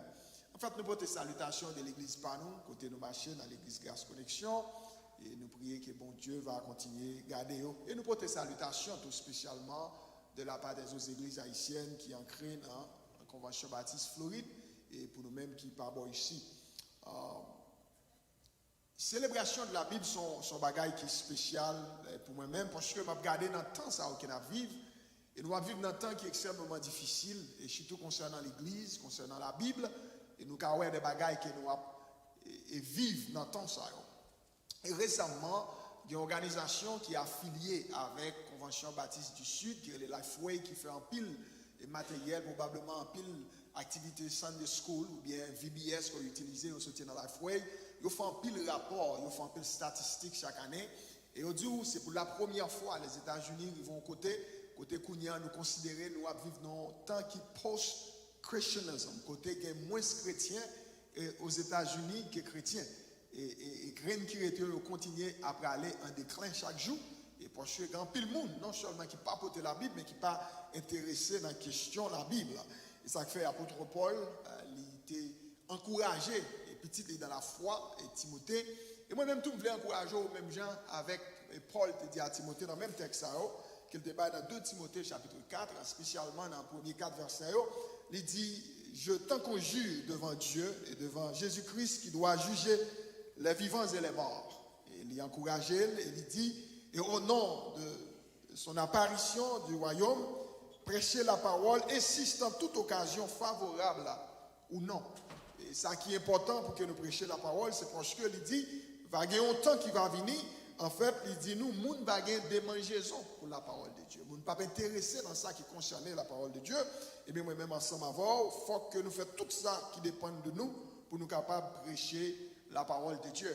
Anfèt, nou pote salitasyon de legliz pa nou, kote nou mache nan legliz Gras Koneksyon, e nou priye ke Bondye va kontinye gade yo. E nou pote salitasyon tou espesyalman de la part des autres églises haïtiennes ki ankre nan Konvansyon Batis Florid, e pou nou menm ki pa bò isi. Ah, selebrasyon de la Bib se yon, se yon bagay ki espesyal, eh, pou mwen menm, paske m ap gade nan tan sa yo ke n ap viv, e nou ap viv nan tan ki ekstrèmeman difisil, e sitou konsènan legliz, konsènan la Bib, e nou ka wè de bagay ke nou ap, e, e viv nan tan sa yo. E resamman, gen yon òganizasyon ki afilye avèk Konvansyon Batis di Sid, ki rele Lifeway, ki fè anpil, e, materyèl, pwobableman anpil aktivite Sunday School oubyen V B S ke yo itilize, yo soti nan Lifeway. Yo fè anpil rapò, yo fè anpil statistik chak ane. E yo di w, se pou la premyè fwa Lèzetazini rive yon kote, kote kounye a nou konsidere nou ap viv nan yon tan ki post-Christianism, kote gen mwens kretyen, e, Ozetazini ke kretyen. E, e, e grenn ki rete yo, yo kontinye ap prale an deklen chak jou. E paske gen anpil moun, non sèlman ki pa pote Labib, men ki pa enterese nan kesyon Labib la. E sa k fè apot Pòl, eh, li te ankouraje, e pitit li nan lafwa, e Timote. E mwen menm tou, m vle ankouraje w menm jan avèk, e Pòl te di a Timote nan menm tèks sa yo, ke l te bay nan de Timote chapit kat, espesyalman nan premye kat vèsè yo. Li di, Je t'en conjure devant Dieu et devant Jésus-Christ qui doit juger les vivants et les morts. E li ankouraje l, e li di, Et au nom de son apparition du royaume, prêchez la parole, insiste en toute occasion, favorable ou non. E sa ki enpòtan pou ke nou preche lapawòl, se paske li di, va gen yon tan ki va vini, anfèt, li di nou, moun va gen demanjezon pou lapawòl de Dye. Moun p ap enterese nan sa ki konsène lapawòl de Dye. Ebyen, mwen menm ansanm avè w, fòk ke nou fè tout sa ki depann de nou pou nou kapab preche lapawòl de Dye.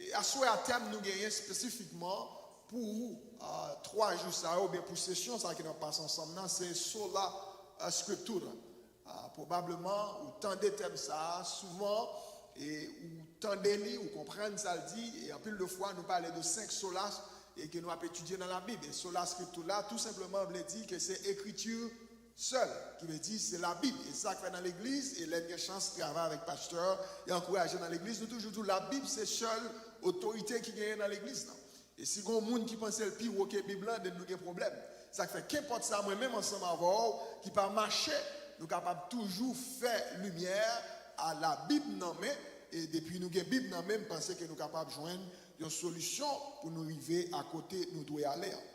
E aswè a, tèm nou genyen espesifikman pou, ah, twa jou sa yo, oubyen pou sesyon sa ki n ap pase ansanm nan, se Sola, ah, Scriptura. Ah, pwobableman, ou tande tèm sa a souvan, e ou tande li, ou konprann sa l di, e anpil de fwa, nou pale de senk solas, e ke nou ap etidye nan Labib. E Sola Scriptura, tou senpleman, vle di ke se ekriti sèl, ki vle di se Labib. E sa k fè nan legliz, e lè n gen chans travay avèk pastè, e ankouraje nan legliz, nou toujou di w Labib se sèl otorite ki genyen nan legliz lan. E si gen yon moun ki panse l pi wo ke Bib lan, den nou gen pwoblèm. Sa k fè, kenpòt sa, mwen menm ansanm avè w, ki pa mache, nou kapab toujou fè limyè a Labib nan men, e depi nou gen Bib nan men, m panse ke nou kapab jwenn yon solisyon pou nou rive a kote nou dwe ale an.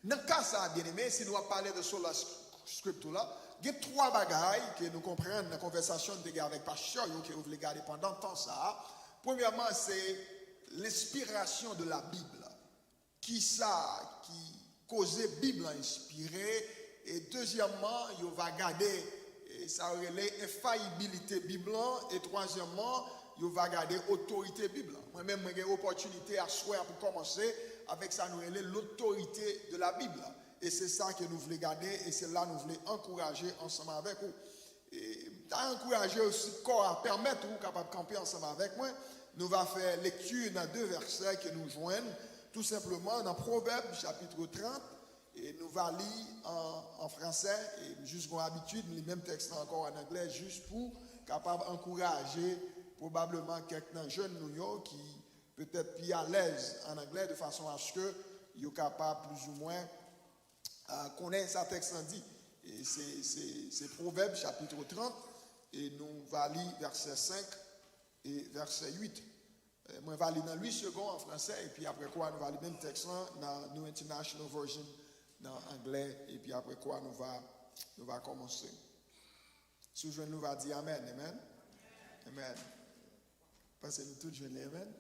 Nan ka sa a, byeneme, si nou ap pale de Sola Scriptura, gen twa bagay ke nou konprann nan konvèsasyon n te gen avèk pastè yo, ke yo vle gade pandan tan sa a. Premyèman, se lenspirasyon de la Bible. Kisa ki koze Bib lan enspire? E dezyèmman, yo va gade, e sa yo rele enfayibilite Bib lan. E twazyèmman, yo va gade otorite Bib lan. Mwen menm, mwen gen opòtinite aswè a pou kòmanse avèk sa nou rele l'autorité de la Bible. E se sa ke nou vle gade, e se la nou vle ankouraje ansanm avèk ou. E m ta ankouraje w, si kò a pèmèt ou, kapab kanpe ansanm avèk mwen. Nou va fè lekti nan de vèsè ke nou jwenn, tou senpleman nan Pwovèb, chapit trant, e nou va li an, an fransè, e m jis gon abitid, m li menm tèks lan ankò an anglè, jis pou kapab ankouraje pwobableman kèk nan jèn nou yo ki petèt pi alèz an anglè, de fason aske yo kapab plizoumwen, ah, konnen sa tèks lan di. E se, se, se Pwovèb, chapit trant, e nou va li vèsè senk e vèsè uit. Eh, mwen va li nan Louis Segond an fransè, epi apre kwa nou va li menm tèks lan nan New International Version nan anglè, epi apre kwa nou va, nou va kòmanse. Si w jwenn li, w va di amèn, amèn. Amèn. Panse nou tout jwenn li, amèn.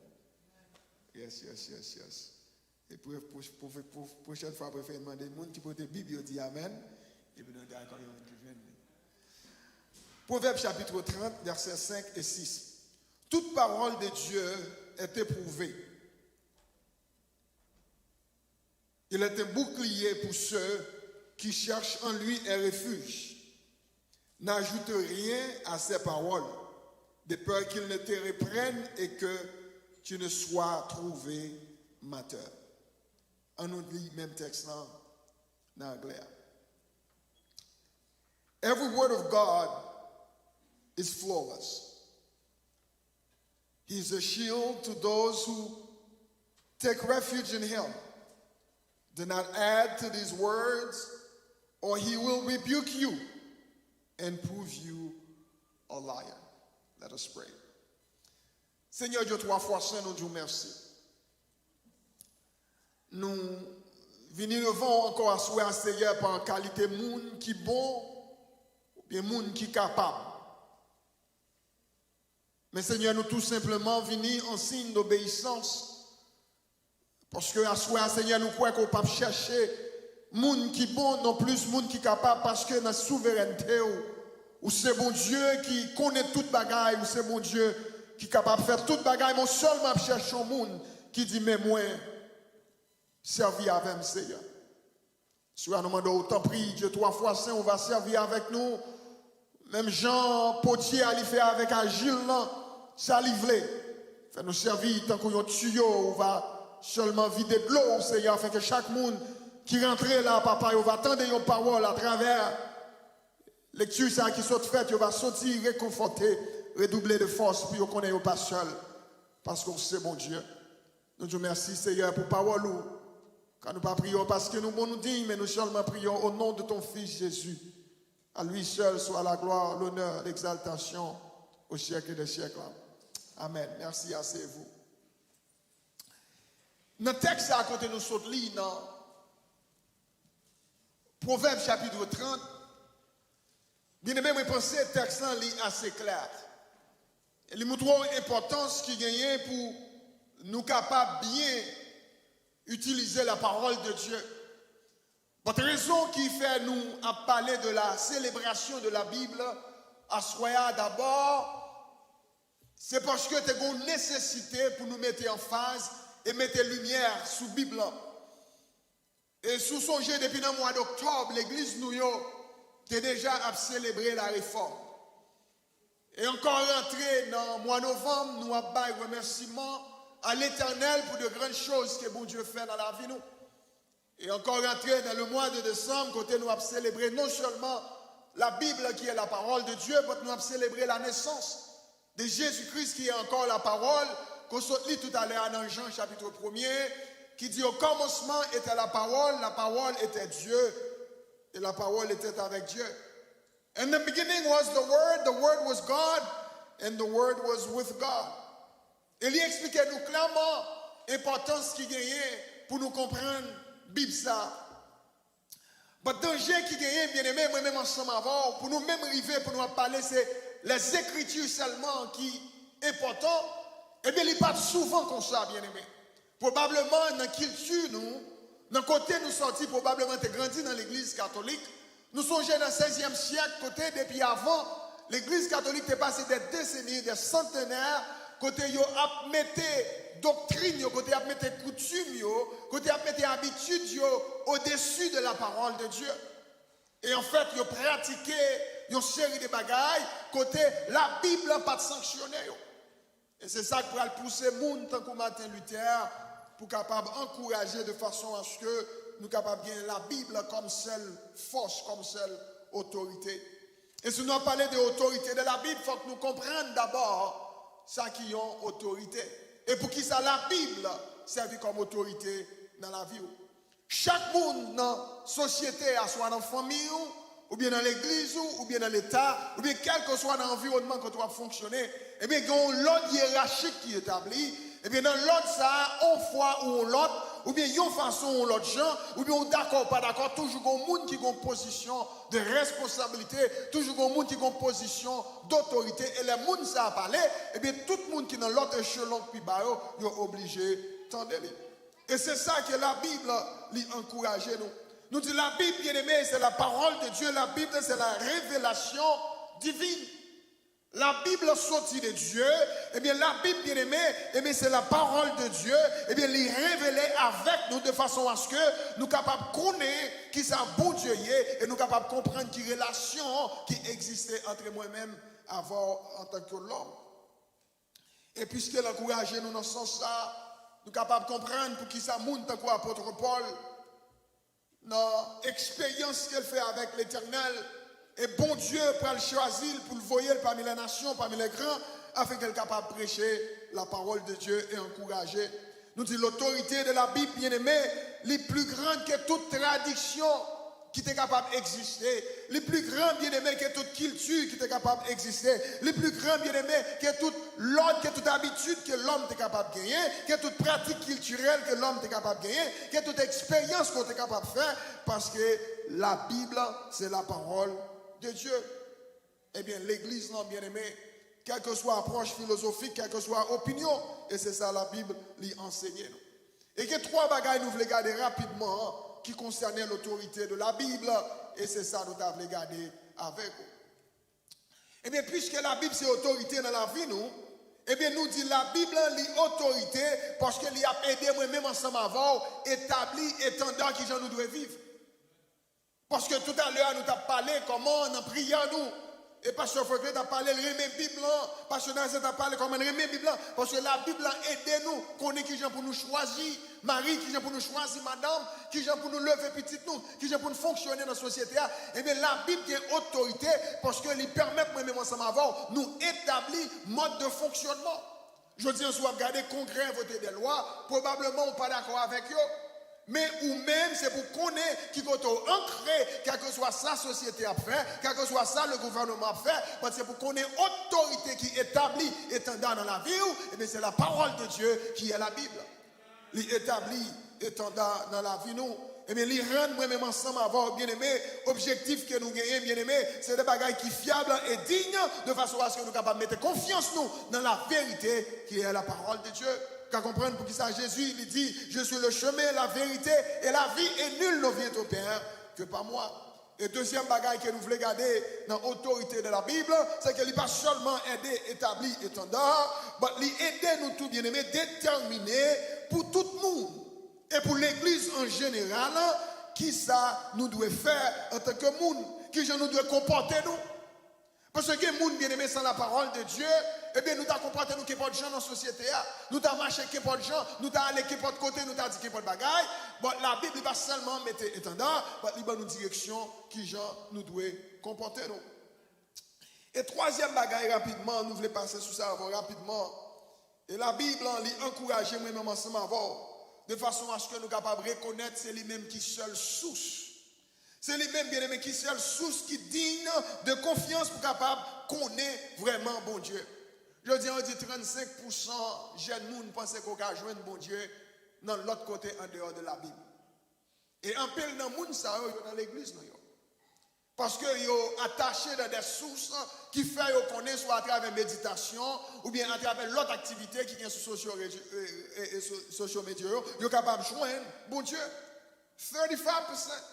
Yes, yes, yes, yes. E pou, pou, pou, pou pwochèn fwa, prefere mande moun ki pote Bib yo di amèn. Epi nou gade konbyen moun ki jwenn li. Proverbes chapitre trente, versets cinq et six. Toute parole de Dieu est éprouvée. Il est un bouclier pour ceux qui cherchent en lui un refuge. N'ajoute rien à ses paroles, de peur qu'il ne te reprenne et que tu ne sois trouvé menteur. Ann nou li menm tèks lan nan anglè a. Every word of God is flawless. He is a shield to those who take refuge in him. Do not add to these words, or he will rebuke you and prove you a liar. Let us pray. Senyè Dye twa fwa sen, nou di w mèsi. Nou vini devan w ankò aswè a, Senyè, pa kalite moun ki bon oubyen moun ki kapab. Men, Senyè, nou tou senpleman vini an siy dobeyisans. Paske aswè a, Senyè, nou kwè ke w p ap chèche moun ki bon, nonplis moun ki kapab, paske nan souverènte w, ou se Bondye ki konnen tout bagay, ou se Bondye ki kapab fè tout bagay, men w sèlman ap chèche yon moun ki di, "Men mwen, sèvi avè m, Senyè." Sila nou mande w, tanpri, Dye twa fwa sen, ou va sèvi avèk nou. Menm jan potye a li fè avèk ajil lan sa li vle. Fè nou sèvi tankou yon tiyo, ou va sèlman vide dlo w, Senyè, afenke chak moun ki rantre la, Papa, yo va tande yon pawòl atravè lekti sa ki sot fèt, yo va soti rekonfòte, redouble de fòs pou yo konnen yo pa sèl, paske w se Bondye. Nou di w mèsi, Senyè, pou pawòl ou. Kan nou pa priye w paske nou bon, nou diy, men nou sèlman priye w au nom de ton Fils Jésus. À lui seul soit la gloire, l'honneur, l'exaltation au siècle des siècles. Amen. Merci, asseyez-vous. Nan tèks sa kote nou sot li nan Pwovèb chapitre trente, byeneme, mwen panse tèks lan li ase klè. E li montre w enpòtans ki genyen pou nou kapab byen itilize la parole de Dieu. But rezon ki fè nou ap pale de la célébration de la Bible aswè a, dabò, se paske te gen nesesite pou nou mete anfaz e mete limyè sou Bib lan. E si w sonje, depi nan mwa doktòb, legliz nou yo te deja ap selebre la refòm. E ankò rantre nan mwa novanm, nou ap bay remèsiman a Letènèl pou de grann choz ke Bondye fè nan lavi nou. E ankò rantre nan le mwa de desanm, kote nou ap selebre non sèlman la Bible qui est la parole de Dieu, but nou ap selebre la nesans de Jésus-Christ qui est encore la parole, ke w sot li toutalè a nan Jan chapitre premier, ki di, au commencement était la parole, la parole était Dieu, et la parole était avec Dieu. In the beginning was the Word, the Word was God, and the Word was with God. E li eksplike nou klèman enpòtans ki genyen pou nou konprann Bib sa. But danje ki genyen, byeneme, mwen menm ansanm avè w, pou nou menm rive pou nou ap pale se lèzekritir sèlman ki enpòtan, ebyen, li pa t souvan konsa, byeneme. Pwobableman, nan kilti nou, nan kote nou sòti, pwobableman te grandi nan legliz katolik, nou sonje nan sèzyèm syèk, kote depi avan, legliz katolik te pase dè deseni, dè santenè, kote yo ap mete doktrin yo, kote y ap mete koutim yo, kote y ap mete abitid yo au-dessus de la parole de Dieu. E anfèt, yo pratike yon seri de bagay kote Labib lan pa t sanksyone yo. E se sa k pral pouse moun tankou Martin Luther pou kapab ankouraje de fason aske nou kapab gen Labib lan kòm sèl fòs, kòm sèl otorite. E si nou ap pale de otorite de Labib, fòk nou konprann dabò sa ki yon otorite. E poukisa Labib sèvi kòm otorite nan lavi w. Chak moun nan sosyete a, swa nan fanmi w, oubyen nan legliz ou, oubyen nan leta, oubyen kèlkeswa nan anviwònman kote w ap fonksyone, ebyen, gen yon lòd yerachik ki etabli. Ebyen, nan lòd sa a, yon fwa ou yon lòt, oubyen yon fason ou yon lòt jan, oubyen ou dakò ou pa dakò, toujou gen yon moun ki gen yon pozisyon de responsablite, toujou gen yon moun ki gen yon pozisyon dotorite, e lè moun sa a pale, ebyen, tout moun ki nan lòt echelon k pi ba yo, yo oblije tande li. E se sa ke Labib li ankouraje nou. Nou di Labib, byeneme, se la parole de Dieu, Labib se la revelasyon divin. Labib soti de Dye, ebyen, Labib, byeneme, ebyen, se la parole de Dieu, ebyen, li revele avèk nou de fason aske nou kapab konnen kisa Bondye ye e nou kapab konprann ki relasyon ki egziste antre mwen menm avè w antanke lòm. E piske l ankouraje nou nan sans sa, nou kapab konprann poukisa moun tankou apot Pòl, nan eksperyans ke l fè avèk Letènèl, e Bondye pral chwazi l pou l voye l pami lè nasyon, pami lè gran, afin ke l kapab preche la parole de Dieu e ankouraje. Nou di lotorite de Labib, byeneme, li pli gran ke tout tradiksyon ki te kapab egziste. Li pli gran, byeneme, ke tout kilti ki te kapab egziste. Li pli gran, byeneme, ke tout lòd, ke tout abitid ke lòm te kapab genyen, ke tout pratik kiltirèl ke lòm te kapab genyen, ke tout eksperyans ke w te kapab fè, paske Labib se la parole de Dieu. Ebyen, legliz lan, byeneme, kèlkeswa apwòch filozofik, kèlkeswa opinyon, e se sa Labib li ansenye nou. E gen twa bagay nou vle gade rapidman ki konsène lotorite de Labib, e se sa nou ta vle gade avèk ou. Ebyen, piske Labib se otorite nan lavi nou, ebyen, nou di Labib lan li otorite paske li ap ede mwen menm ansanm avè w etabli etanda kijan nou dwe viv. Paske toutalè a nou t ap pale kòman nan priyè nou, e pastè Franklin t ap pale l renmen Bib lan, pastè Nazè t ap pale kòman l renmen Bib lan, paske Labib lan ede nou konnen kijan pou nou chwazi mari, kijan pou nou chwazi madanm, kijan pou nou leve pitit nou, kijan pou nou fonksyone nan sosyete a. Ebyen, Labib gen otorite paske li pèmèt mwen menm ansanm avè w nou etabli mòd de fonksyònman. Jodi an, si w ap gade Kongrè vote de lwa, pwobableman ou pa dakò avèk yo. Men ou menm, se pou konnen ki kote w ankre, kèlkeswa sa sosyete ap fè, kèlkeswa sa le gouvènman ap fè, men se pou konnen otorite ki etabli etanda nan lavi w, ebyen, se la parole de Dieu qui est la Bible. Li etabli etanda nan lavi nou. Ebyen, li rann mwen menm ansanm avè w, byeneme, objektif ke nou genyen, byeneme, se de bagay ki fyab e diy, de fason aske nou kapab mete konfyans nou nan la verite ki est la parole de Dieu. Ka konprann poukisa Jezi li di, Je suis le chemin, la vérité et la vie, et nul ne vient au Père que par moi. E dezyèm bagay ke nou vle gade nan otorite de Labib, se ke li pa sèlman ede etabli etanda, but li ede nou tou, byeneme, detèmine pou tout moun e pou legliz an jeneral, kisa nou dwe fè antanke moun, kijan nou dwe konpòte nou. Paske gen moun, byeneme, san la parole de Dieu, ebyen, nou ta konpòte nou kenpòt jan nan sosyete a. Nou ta mache kenpòt jan, nou ta ale kenpòt kote, nou ta di kenpòt bagay. Bon, Labib, li pa sèlman mete etanda, but li ban nou direksyon kijan nou dwe konpòte nou. E twazyèm bagay, rapidman, nou vle pase sou sa avè w rapidman. E Labib lan, li ankouraje mwen menm ansanm avè w, de fason aske nou kapab rekonèt se li menm ki sèl sous. Se li menm, byeneme, ki sèl sous ki diy de konfyans pou kapab konnen vrèman Bondye. Jodi an, yo di trannsenk pousan jèn moun panse ke w ka jwenn Bondye nan lòt kote andeyò de Labib. E anpil nan moun sa yo, yo nan legliz nou yo. Paske yo atache nan de sous ki fè yo konnen swa atravè meditasyon oubyen atravè lòt aktivite ki gen sou sosyo reji- e, e, e, so- sosyo medya yo, yo kapab jwenn Bondye. Thirty-five percent.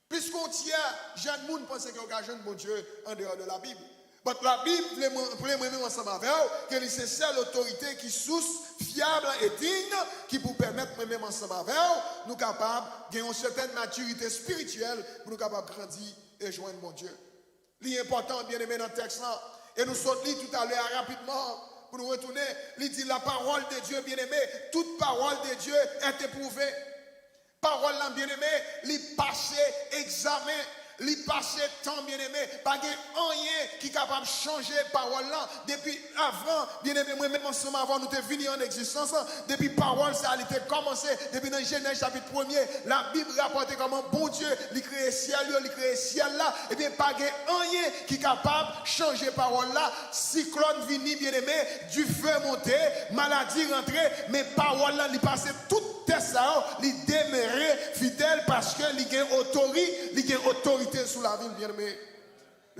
Plis ke yon tyè jèn moun panse ke yo ka jwenn Bondye andeyò de Labib. But Labib vle mwen, vle mwen menm ansanm avè w ke li se sèl otorite ki sous fyab e diy ki pou pèmèt mwen menm ansanm avè w nou kapab gen yon sètèn matirite espirityèl pou nou kapab grandi e jwenn Bondye. Li enpòtan, byeneme, nan tèks lan, e nou sot li toutalè a rapidman pou nou retounen. Li di, La parole de Dieu, bien-aimé, toute parole de Dieu est éprouvée. Pawòl lan, byeneme, li pase egzamen. Li pase tan, byeneme, pa gen anyen ki kapab chanje pawòl lan. Depi avan, byeneme, mwen menm ansanm avè w, nou te vini an egzistans. Depi pawòl sa a, li te kòmanse, depi nan Jenèz chapit premye, Labib rapòte kòman Bondye, li kreye syèl yo, li kreye syèl la. Ebyen, pa gen anyen ki kapab chanje pawòl la. Siklòn vini, byeneme, dife monte, maladi rantre, men pawòl lan, li pase tout tès sa yo, li demere fidèl paske li gen otori-, li gen otorite sou lavi l, byeneme.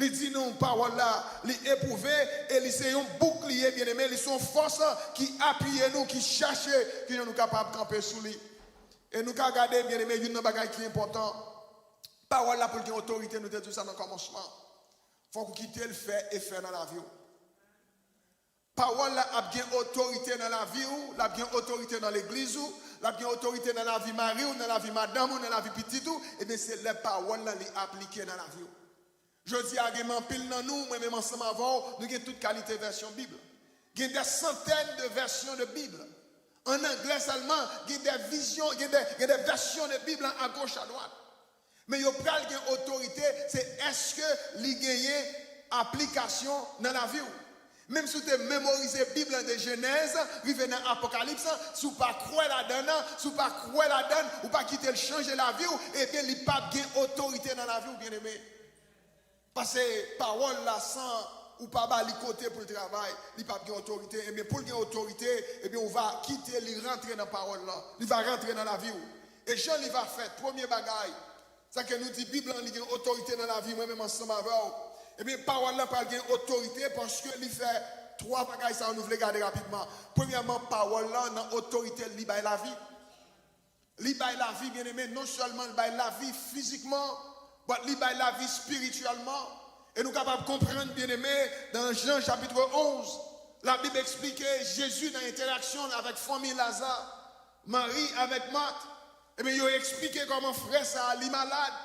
Li di nou pawòl la, li epwouve e li se yon boukliye, byeneme, li se yon fòs ki apiye nou, ki chache ki nou kapab kanpe sou li. E nou ka gade, byeneme, youn nan bagay ki enpòtan. Pawòl la pou l gen otorite, nou te di sa nan kòmansman. Fòk ou kite l fè efè nan lavi w. Pawòl la ap gen otorite nan lavi w, l ap gen otorite nan legliz ou, l ap gen otorite nan lavi mari w, nan lavi madanm ou, nan lavi pitit ou, ebyen se lè pawòl lan li aplike nan lavi w. Jodi a gen anpil nan nou, mwen menm ansanm avè w, nou gen tout kalite vèsyon Bib. Gen des centaines de versions de Bible. An anglè sèlman, gen de vizyon, gen de, gen de vèsyon de Bib la agoch adwat. Men yo pral gen otorite, se èske li genyen aplikasyon nan lavi w. Menm si w te memorize Bib lan de Jenèz rive nan Apokalips, si w pa kwè ladan l, si w pa kwè ladan l, ou pa kite l chanje lavi w, ebyen li p ap gen otorite nan lavi w, byeneme. Paske pawòl la, san ou pa ba li kote pou l travay, li p ap gen otorite. Ebyen, pou l gen otorite, ebyen, ou va kite li rantre nan pawòl lan. Li va rantre nan lavi w. E jan li va fèt, premye bagay, sa ke nou di Bib lan, li gen otorite nan lavi mwen menm ansanm avè w. Ebyen, pawòl lan pral gen otorite paske li fè twa bagay sa yo nou vle gade rapidman. Premyèman, pawòl lan nan otorite li bay lavi. Li bay lavi, byeneme, non sèlman li bay lavi fizikman, but li bay lavi espirityèlman. E nou kapab konprann, byeneme, nan Jan chapit onz, Labib eksplike Jezi nan entèraksyon l avèk fanmi Laza, Mari avèk Mat. Ebyen, yo eksplike kòman frè sa a li malad.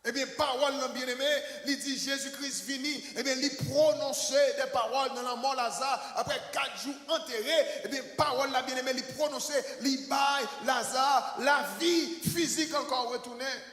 Ebyen, pawòl lan, byeneme, li di Jezi Kris vini. Ebyen, li pwononse de pawòl nan lanmò Laza. Apre kat jou antere, ebyen, pawòl la, byeneme, li pwononse, li bay Laza lavi fizik ankò retounen.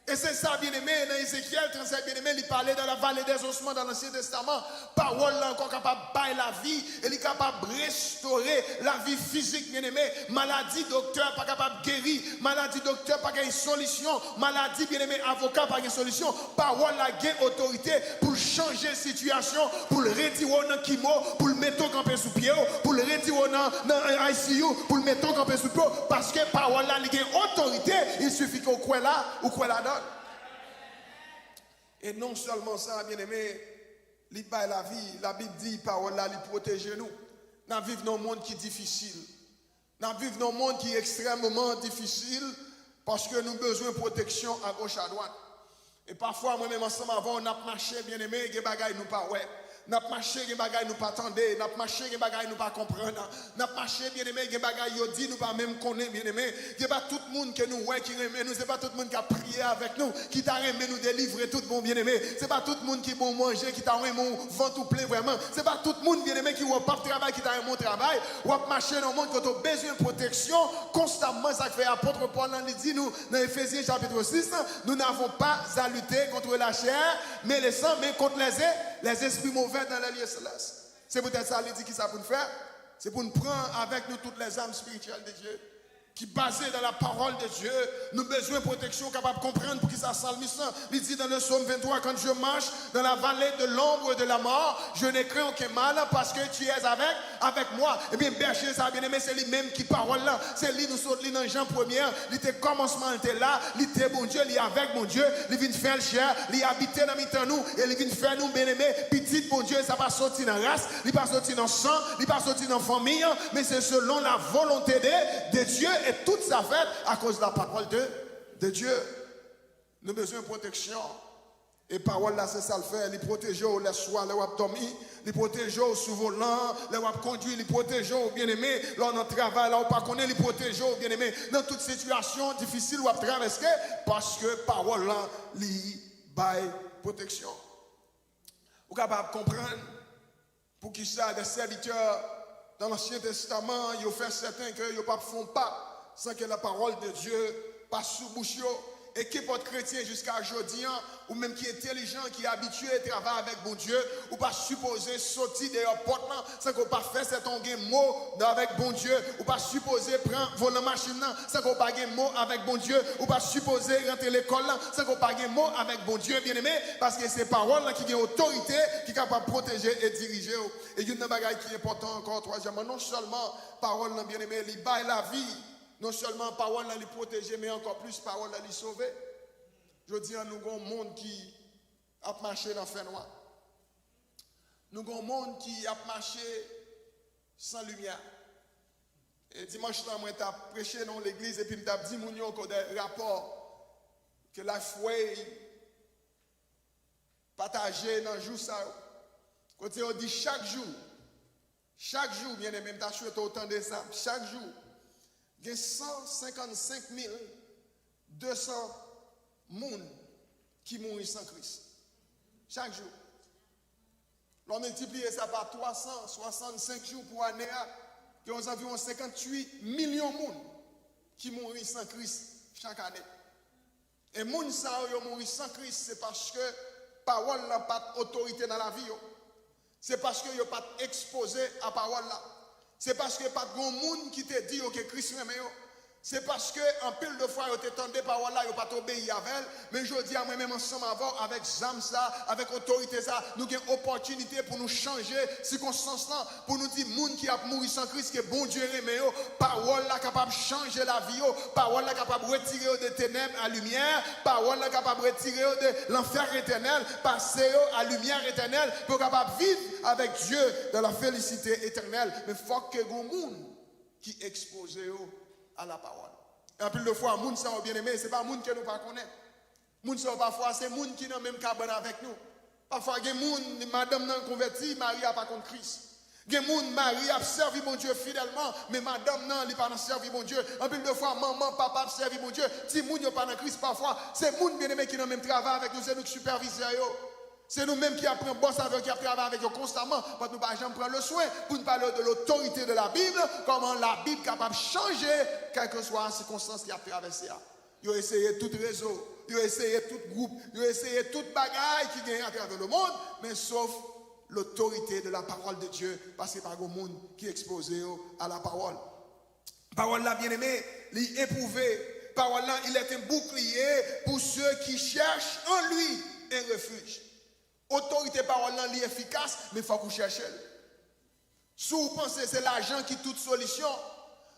E se sa, byeneme, nan Ezekyèl trannsèt, byeneme, li pale de la vallée des ossements dans l'Ancien Testament. Pawòl la ankò kapab bay lavi e li kapab restore lavi fizik, byeneme. Maladi doktè pa kapab geri. Maladi doktè pa gen solisyon. Maladi, byeneme, avoka pa gen solisyon. Pawòl la gen otorite pou l chanje sitiyasyon, pou l retire w nan kimo, pou l mete w kanpe sou pye w, pou l retire w nan, nan I C U, pou l mete w kanpe sou pye w. Paske pawòl la, li gen otorite. Il suffit ke w kwè la, ou kwè ladan l. E non sèlman sa, byeneme, li bay lavi. Labib di, pawòl la, li pwoteje nou. N ap viv nan yon mond ki difisil. N ap viv nan yon mond ki ekstrèmman difisil paske nou bezwen pwoteksyon agoch adwat. E pafwa, mwen menm ansanm avè w, n ap mache, byeneme, gen bagay nou pa wè. N ap mache, gen bagay nou pa tande. N ap mache, gen bagay nou pa konprann. N ap mache, byeneme, gen bagay yo di nou pa menm konnen, byeneme. Se pa tout moun ke nou wè ki renmen nou. Se pa tout moun k ap priye avèk nou, ki ta renmen nou delivre tout bon, byeneme. Se pa tout moun ki bon manje, ki ta renmen w vant ou plen vrèman. Se pa tout moun, byeneme, ki wè w p ap travay, ki ta renmen w travay. W ap mache nan yon mond kote w bezwen pwoteksyon konstamman. Sa k fè apot Pòl lan, li di nou nan Efezyen chapit sis, nous n'avons pas à lutter contre la chair, mais le sang, mais contre les, les esprits mauvais dans les lieux célestes. Se poutèt sa, li di ki sa pou n fè. Se pou n pran avèk nou toutes les armes spirituelles de Dieu, ki baze dans la parole de Dieu. Nou bezwen pwoteksyon, w kapab konprann poukisa salmis lan, li di dans le psaume vingt-trois, quand je marche dans la vallée de l'ombre de la mort, je ne crains aucun mal, parce que tu es avec, avec moi. Ebyen, bèje sa, byeneme, se li menm ki pawòl lan. Se li nou sot li nan Jan premye an. Li te kòmansman, li te la, li te Bondye, li avèk Bondye, li vin fè l chè, li abite nan mitan nou, e li vin fè nou, byeneme, pitit Bondye. Sa pa soti nan ras, li pa soti nan san, li pa soti nan fanmi an, men se selon la volonté de, de Dieu, et tout sa fèt akoz la parole de, de Dieu. Nou bezwen pwoteksyon. E pawòl la, se sa l fè. Li pwoteje w lèswa, lè w ap dòmi. Li pwoteje w sou volan, lè w ap kondui. Li pwoteje w, byeneme, lè w nan travay la, ou pa konnen, li pwoteje w, byeneme, nan tout sitiyasyon difisil w ap travèse, paske pawòl lan, li bay pwoteksyon. Ou kapab konprann poukisa des serviteurs dans l'Ancien Testament, yo fè sèten ke yo p ap fè yon pa san ke la parole de Dieu pa sou bouch yo. E kenpòt kretyen jiska jodi an, ou menm ki entèlijan, ki abitye travay avèk Bondye, ou pa sipoze soti deyò pòt lan san ke w pa fè sèten w gen mo avèk Bondye. Ou pa sipoze pran volan machin nan san ke w pa gen mo avèk Bondye. Ou pa sipoze rantre lekòl lan san ke w pa gen mo avèk Bondye, byeneme, paske se pawòl lan ki gen otorite, ki kapab pwoteje e dirije w. E youn nan bagay ki enpòtan ankò, twazyèmman, non sèlman pawòl lan, byeneme, li bay lavi, non sèlman pawòl lan li pwoteje, men ankò plis pawòl lan li sove. Jodi an, nou gen yon mond ki ap mache nan fènwa. Nou gen yon mond ki ap mache san limyè. E dimanch lan, mwen t ap preche nan yon legliz epi m t ap di moun yo ke de rapò ke Lifeway pataje nan jou sa yo. Kote yo di chak jou, chak jou, byeneme, m ta swete w tande sa, chak jou, gen san senkannsenk mil de san moun ki mouri san Kris. Chak jou. Lè w miltipliye sa pa twa san swasannsenk jou pou ane a, gen yon zanviwon senkantuit milyon moun ki mouri san Kris chak ane. E moun sa yo, yo mouri san Kris, se paske pawòl lan pa t otorite nan lavi yo. Se paske yo pa t ekspoze a pawòl la. Se paske pa t gen yon moun ki te di yo ke Kris renmen yo. Se paske anpil de fwa yo te tande pawòl la, yo pa t obeyi avè l. Men jodi a, mwen menm ansanm avè w, avèk zam sa, avèk otorite sa, nou gen opòtinite pou nou chanje sikonstans lan, pou nou di moun ki ap mouri san Kris ke Bondye renmen yo, pawòl la kapab chanje lavi yo, pawòl la kapab retire yo de tenèb a limyè, pawòl la kapab retire yo de lanfè etènèl, pase yo a limyè etènèl, pou yo kapab viv avèk Dye dans la félicité éternelle. Men fòk ke gen moun ki ekspoze yo a la pawòl. E anpil de fwa, moun sa yo, byeneme, se pa moun ke nou pa konnen. Moun sa yo, pafwa, se moun ki nan menm kabann avèk nou. Pafwa, gen moun, madanm nan konvèti, mari a pa konn Kris. Gen moun, mari ap sèvi Bondye fidèlman, men madanm nan, li pa nan sèvi Bondye. Anpil de fwa, manman, papa ap sèvi Bondye, timoun yo pa nan Kris. Pafwa, se moun, byeneme, ki nan menm travay avèk nou, se nou ki sipèvizè yo. Se nou menm ki ap pran bòs avè yo, ki ap travay avèk yo konstaman, but nou pa janm pran le swen pou n pale yo de l'autorité de la Bible, kòman Labib kapab chanje kèlkeswa sikonstans ki ap travèse a. Yo eseye tout rezo, yo eseye tout gwoup, yo eseye tout bagay ki genyen atravè le mond, men sof l'autorité de la parole de Dieu, paske pa gen moun ki ekspoze yo a la parole. Pawòl la, byeneme, li epwouve. Pawòl la, il est un bouclier pour ceux qui cherchent en lui un refuge. Otorite pawòl lan, li efikas, men fòk ou chèche l. Si w panse se lajan ki tout solisyon,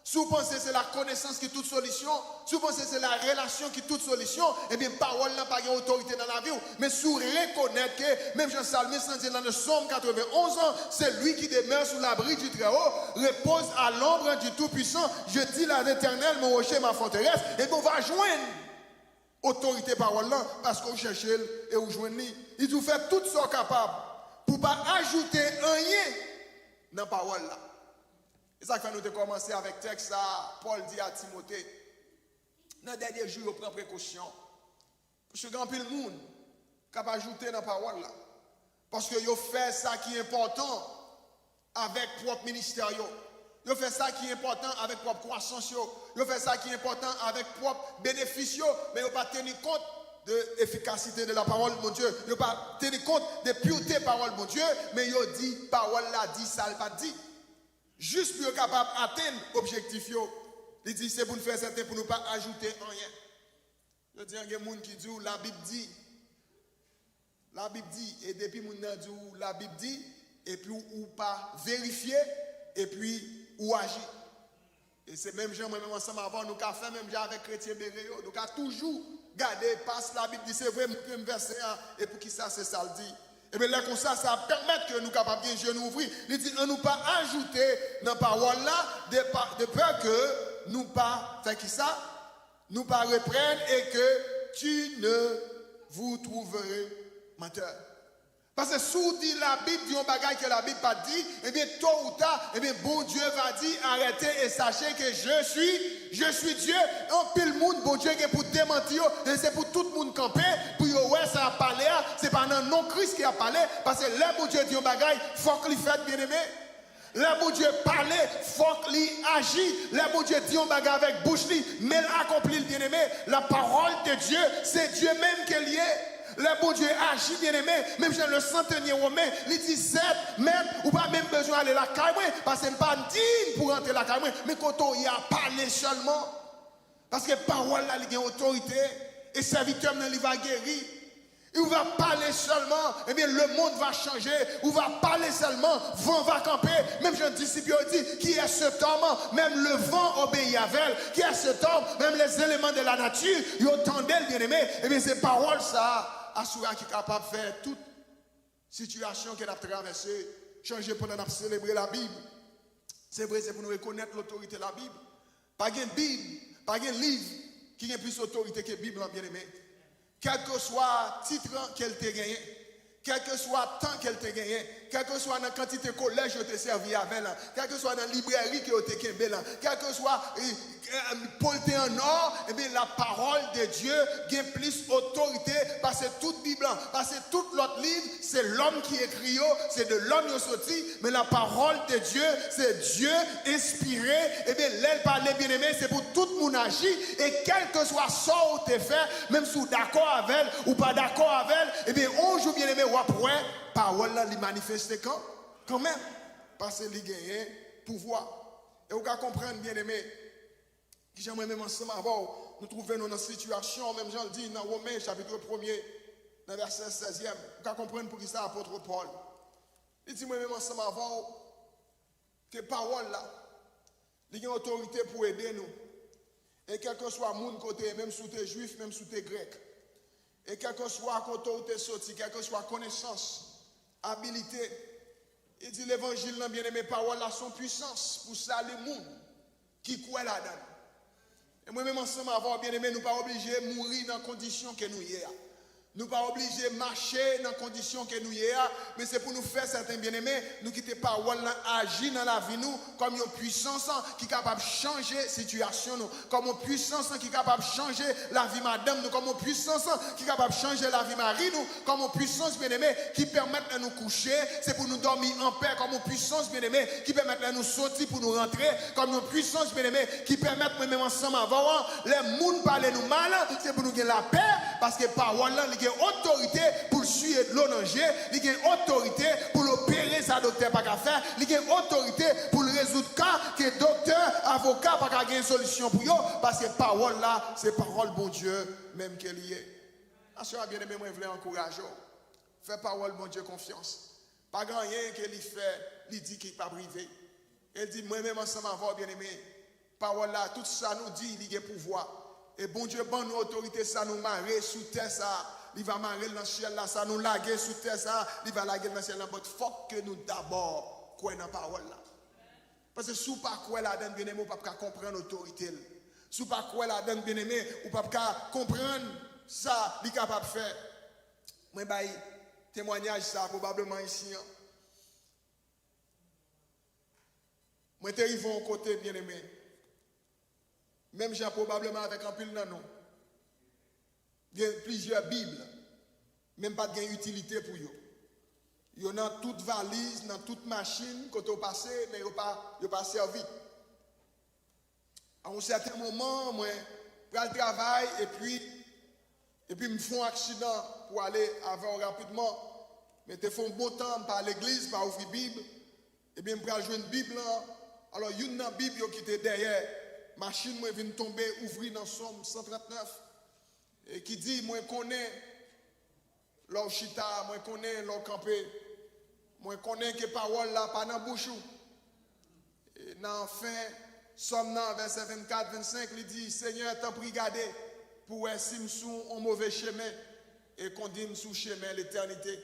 si w panse se lakonesans ki tout solisyon, si w panse se larelasyon ki tout solisyon, ebyen, pawòl lan pa gen otorite nan lavi w. Men si w rekonèt ke, menm jan salmis lan di nan le Psaume quatre-vingt-onze, celui qui demeure sous l'abri du Très-Haut repose à l'ombre du Tout-Puissant. Je dis à l'Éternel, mon rocher, ma forteresse, ebyen, w va jwenn otorite pawòl lan, paske w chèche l e w jwenn li. Li di w fè tout sa w kapab pou w pa ajoute anyen nan pawòl la. E sa k fè nou te kòmanse avèk tèks sa a, Pòl di a Timote, nan dènye jou yo, pran prekosyon. Paske gen anpil moun k ap ajoute nan pawòl la. Paske yo fè sa ki enpòtan avèk pwòp ministè yo. Yo fè sa ki enpòtan avèk pwòp kwasans yo. Yo fè sa ki enpòtan avèk pwòp benefis yo, men yo pa teni kont de efikasite de la parole de Dieu. Yo pa teni kont de pyouté pawòl Bondye, men yo di pawòl la di sa l pa t di. Jis pou yo kapab atenn objektif yo. Li di se pou n fè sèten pou nou pa ajoute anyen. Jodi an, gen moun ki di w Labib di. Labib di, e depi moun nan di w Labib di, epi w, ou pa verifye, epi ou aji. E se menm jan mwen menm ansanm avè w, nou ka fè menm jan avèk kretyen bere yo. Nou ka toujou gade pas Labib di, se vre, montre m vèsè a, e poukisa se sa l di. Ebyen, lè konsa, sa ap pèmèt ke nou kapab gen je nou ouvri. Li di, ann nou pa ajoute nan pawòl la, de pa, de pè ke nou pa fè kisa? Nou pa reprèn e ke tu ne vous trouveras menteur. Paske si w di Labib di yon bagay ke Labib pa t di, ebyen, to ou ta, ebyen, Bondye va di, arrêtez et sachez que je suis, je suis Dieu. Anpil moun, Bondye gen pou demanti yo, e se pou tout moun kanpe, pou yo wè sa y ap pale a, se pa nan non Kris ke y ap pale, paske lè Bondye di yon bagay, fòk li fèt, byeneme. Lè Bondye pale, fòk li aji. Lè Bondye di yon bagay avèk bouch li, men l akonpli l, byeneme. La parole de Dieu, se Dye menm ke l ye. Lè Bondye aji, byeneme, menm jan le centenier romain, li di, Sèt, Mèt, ou pa menm bezwen ale lakay mwen, paske m pa diy pou rantre lakay mwen. Men kote w ye a, pale sèlman. Paske pawòl la, li gen otorite. E sèvitè m nan, li va geri. E ou va pale sèlman, ebyen, le monde va changer. Ou va pale sèlman, van va kanpe. Menm jan disip yo di, qui est cet homme? Même le vent obéit avec elle. Qui est cet homme? Même les éléments de la nature, yo tande l, byeneme. Ebyen, se pawòl sa a, aswè a, ki kapab fè tout sitiyasyon ke n ap travèse chanje pandan n ap selebre Labib. Se vre, se pou nou rekonèt lotorite Labib. Pa gen Bib, pa gen liv ki gen plis otorite ke Bib lan, byeneme. Kèlkeswa tit lan ke l te genyen, kèlkeswa tan ke l te genyen, kèlkeswa nan kantite kolèj yo te sèvi avè l, kèlkeswa nan librèri ke yo te kenbe l, kèlkeswa, eh, eh, po l te an nò, ebyen, la parole de Dieu gen plis otorite pase tout Bib lan, pase tout lòt liv. Se lòm ki ekri yo, se de lòm yo soti, men la parole de Dieu, se Dye enspire. Ebyen, lè l pale, byeneme, se pou tout moun aji, e kèlkeswa sa w te fè, menm si w dakò avè l, ou pa dakò avè l, ebyen, yon jou, byeneme, w ap wè pawòl lan li manifeste kan, kanmenm, paske li genyen pouvwa. E ou ka konprann, byeneme, kijan mwen menm ansanm avè w, nou twouve nou nan sitiyasyon, menm jan l di nan Women, chapit premye, nan vèsè sèzyèm, ou ka konprann poukisa apot Pòl, li di, mwen menm ansanm avè w, ke pawòl la, li gen otorite pou ede nou. E kèlkeswa moun ke w te ye, menm si w te jwif, menm si w te grèk, e kèlkeswa kote w te soti, kèlkeswa konesans, abilite, li di levanjil lan, byeneme, pawòl la se yon pwisans pou sali moun ki kwè ladan l. E mwen menm ansanm avè w, byeneme, nou pa oblije mouri nan kondisyon ke nou ye a. Nou pa oblije mache nan kondisyon ke nou ye a, men se pou nou fè sèten, byeneme, nou kite pawòl lan aji nan lavi nou kòm yon pwisans ki kapab chanje sitiyasyon nou, kòm yon pwisans ki kapab chanje lavi madanm nou, kòm yon pwisans ki kapab chanje lavi mari nou, kòm yon pwisans, byeneme, ki pèmèt lè nou kouche, se pou nou dòmi anpè, kòm yon pwisans, byeneme, ki pèmèt lè nou soti pou nou rantre, kòm yon pwisans, byeneme, ki pèmèt mwen menm ansanm avè w, lè moun pale nou mal, se pou nou gen lapè, paske pawòl lan, li gen otorite pou l siye dlo nan je, li gen otorite pou l opere sa doktè pa ka fè, li gen otorite pou l rezoud ka ke doktè, avoka pa ka gen solisyon pou yo, paske pawòl la, se pawòl Bondye menm ke li ye. Aswè a, byeneme, mwen vle ankouraje w. Fè pawòl Bondye konfyans. Pa gen anyen ke li fè, li di ki p ap rive. E l di, mwen menm ansanm avè w, byeneme, pawòl la, tout sa nou di, li gen pouvwa. E Bondye ban nou otorite, sa nou mare sou tè sa a, li va mare l nan syèl la, sa nou lage sou tè sa a, li va lage l nan syèl la. But fòk ke nou dabò kwè nan pawòl la. Paske si w pa kwè ladan l, byeneme, ou p ap ka konprann otorite l. Si w pa kwè ladan l, byeneme, ou p ap ka konprann sa li kapab fè. Mwen bay temwayaj sa a pwobableman isi an. Mwen te rive yon kote, byeneme, menm jan pwobableman avèk anpil nan nou, gen plizyè Bib, men m pa t gen itilite pou yo. Yo nan tout valiz, nan tout machin, kote w pase, men yo pa, yo pa sèvi. A yon sèten moman, mwen pral travay, epi, epi m fè yon aksidan, pou ale avè w rapidman. Men te fè yon bon tan, m pa al legliz, pa ouvri Bib. Ebyen, m pral jwenn Bib lan. Alò, youn nan Bib yo ki te dèyè machin mwen vin tonbe, ouvri nan Sòm san trant nèf, e ki di, mwen konnen lè w chita, mwen konnen lè w kanpe, mwen konnen ke pawòl la pa nan bouch ou. E nan fen Sòm nan, vèsè vennkat, vennsenk, li di, Senyè, tanpri gade pou wè si m sou yon move chemen e kondi m sou chemen letènite.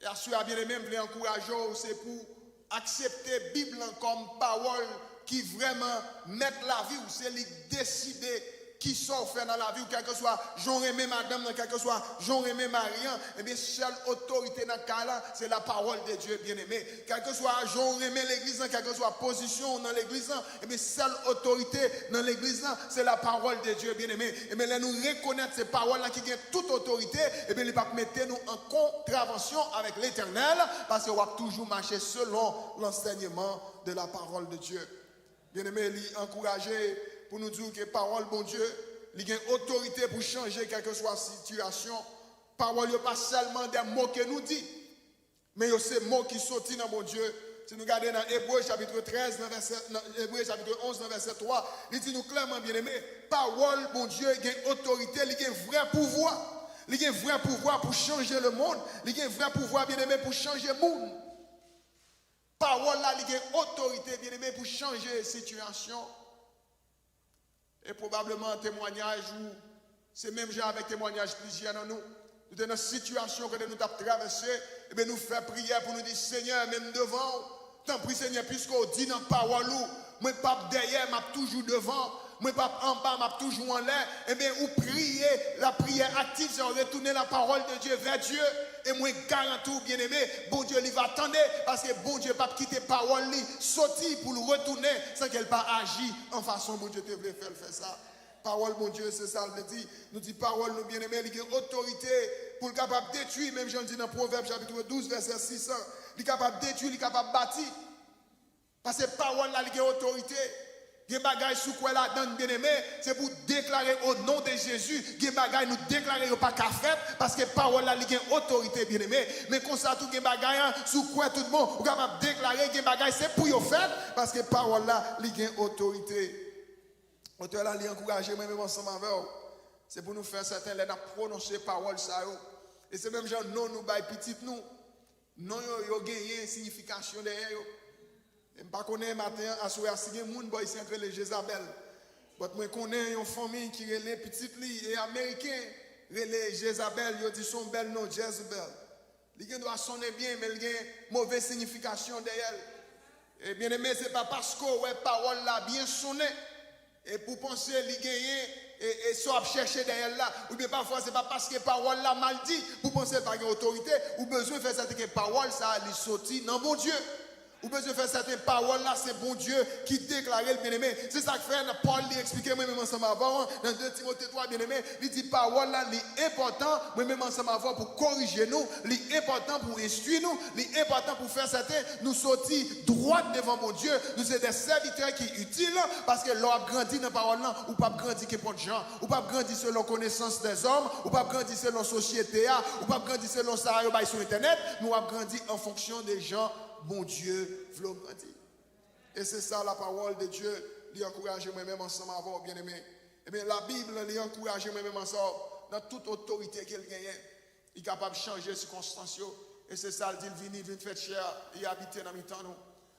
E aswè a, byeneme, m vle ankouraje w, se pou aksepte Bib lan kòm pawòl ki vrèman mèt lavi w, se li k deside kisa w fè nan lavi w, kèlkeswa jan w renmen madanm nan, kèlkeswa jan w renmen mari an, ebyen, sèl otorite nan kay la, se la parole de Dieu, byeneme. Kèlkeswa jan w renmen legliz lan, kèlkeswa pozisyon w nan legliz lan, ebyen, sèl otorite nan legliz lan, se la parole de Dieu, byeneme. Ebyen, lè nou rekonèt se pawòl la ki gen tout otorite, ebyen, li p ap mete nou an kontravansyon avèk Letènèl, paske w ap toujou mache selon l'enseignement de la parole de Dieu. Byeneme, li ankouraje pou nou di w ke pawòl Bondye, li gen otorite pou chanje kèlkeswa sitiyasyon. Pawòl yo pa sèlman de mo ke nou di, men yo se mo ki soti nan Bondye. Si nou gade nan Ebre chapit trèz, nan vèsè, nan Ebre chapit onz, nan vèsè twa, li di nou klèman, byeneme, pawòl Bondye gen otorite, li gen vrè pouvwa. Li gen vrè pouvwa pou chanje lemonn. Li gen vrè pouvwa, byeneme, pou chanje moun. Pawòl la, li gen otorite, byeneme, pou chanje sitiyasyon. E pwobableman temwanyaj ou se menm jan avèk temwanyaj plizyè nan nou. Nou te nan sitiyasyon kote nou t ap travèse, ebyen nou fè priyè pou nou di, Senyè, men m devan w. Tanpri, Senyè, piske w di nan pawòl ou, mwen p ap dèyè, m ap toujou devan. Mwen p ap anba, m ap toujou anlè. Ebyen, ou priye, lapriyè aktif, se w retounen la parole de Dieu vers Dieu. E mwen garanti w, byeneme, Bondye li va tande, paske Bondye p ap kite pawòl li soti pou l retounen san ke l pa aji an fason Bondye te vle fè l fè sa. Pawòl Bondye, se sa l vle di. Nou di pawòl nou, byeneme, li gen otorite pou l kapab detwi, menm jan l di nan Pwovèb chapit douz, vèsè sis an. Li kapab detwi, li kapab bati. Paske pawòl la, li gen otorite. Gen bagay si w kwè ladan l, byeneme, se pou w deklare o non de Jezi. Gen bagay nou deklare yo pa ka fèt, paske pawòl la, li gen otorite, byeneme. Men konsa tou, gen bagay an, si w kwè tout bon, ou kapab deklare, gen bagay se pou yo fèt, paske pawòl la, li gen otorite. Otè la, li ankouraje mwen menm ansanm avè w. Se pou nou fè sèten lè n ap pwononse pawòl sa yo. E se menm jan non nou bay pitit nou. Non yo, yo genyen siyifikasyon dèyè yo. E m pa konnen maten an, aswè a, si gen moun bò isi an k rele Jezabèl. But mwen konnen yon fanmi ki rele pitit li, e ameriken, rele Jezabèl, yo di se yon bèl non, Jezebel. Li gen dwa sonnen byen, men li gen move siyifikasyon dèyè l. E byeneme, se pa paske w wè pawòl la byen sonnen, e pou w panse li genyen, e, e sa w ap chèche dèyè l la. Oubyen pafwa, se pa paske pawòl la mal di, pou w panse l pa gen otorite. Ou bezwen fè sèten ke pawòl sa a, li soti nan Bondye. Ou bezwen fè sèten pawòl la, se Bondye ki deklare l, byeneme. Se sa k fè nan Pòl, li eksplike mwen menm ansanm avè w, nan de Timote twa, byeneme, li di pawòl la, li enpòtan, mwen menm ansanm avè w, pou korije nou, li enpòtan pou enstwi nou, li enpòtan pou fè sèten nou soti dwat devan Bondye, nou se de sèvitè ki itil, paske lè w ap grandi nan pawòl lan, ou p ap grandi kenpòt jan, ou p ap grandi selon konesans dèzòm, ou p ap grandi selon sosyete a, ou p ap grandi selon sa yo bay sou entènèt, men w ap grandi an fonksyon de jan Bondye vle w grandi. E se sa la parole de Dieu, li ankouraje mwen menm ansanm avè w, byeneme. Ebyen, Labib lan, li ankouraje mwen menm ansanm nan tout otorite ke l genyen. Li kapab chanje sikonstans yo. E se sa l di, l vini, vin fèt chè, li abite nan mitan nou.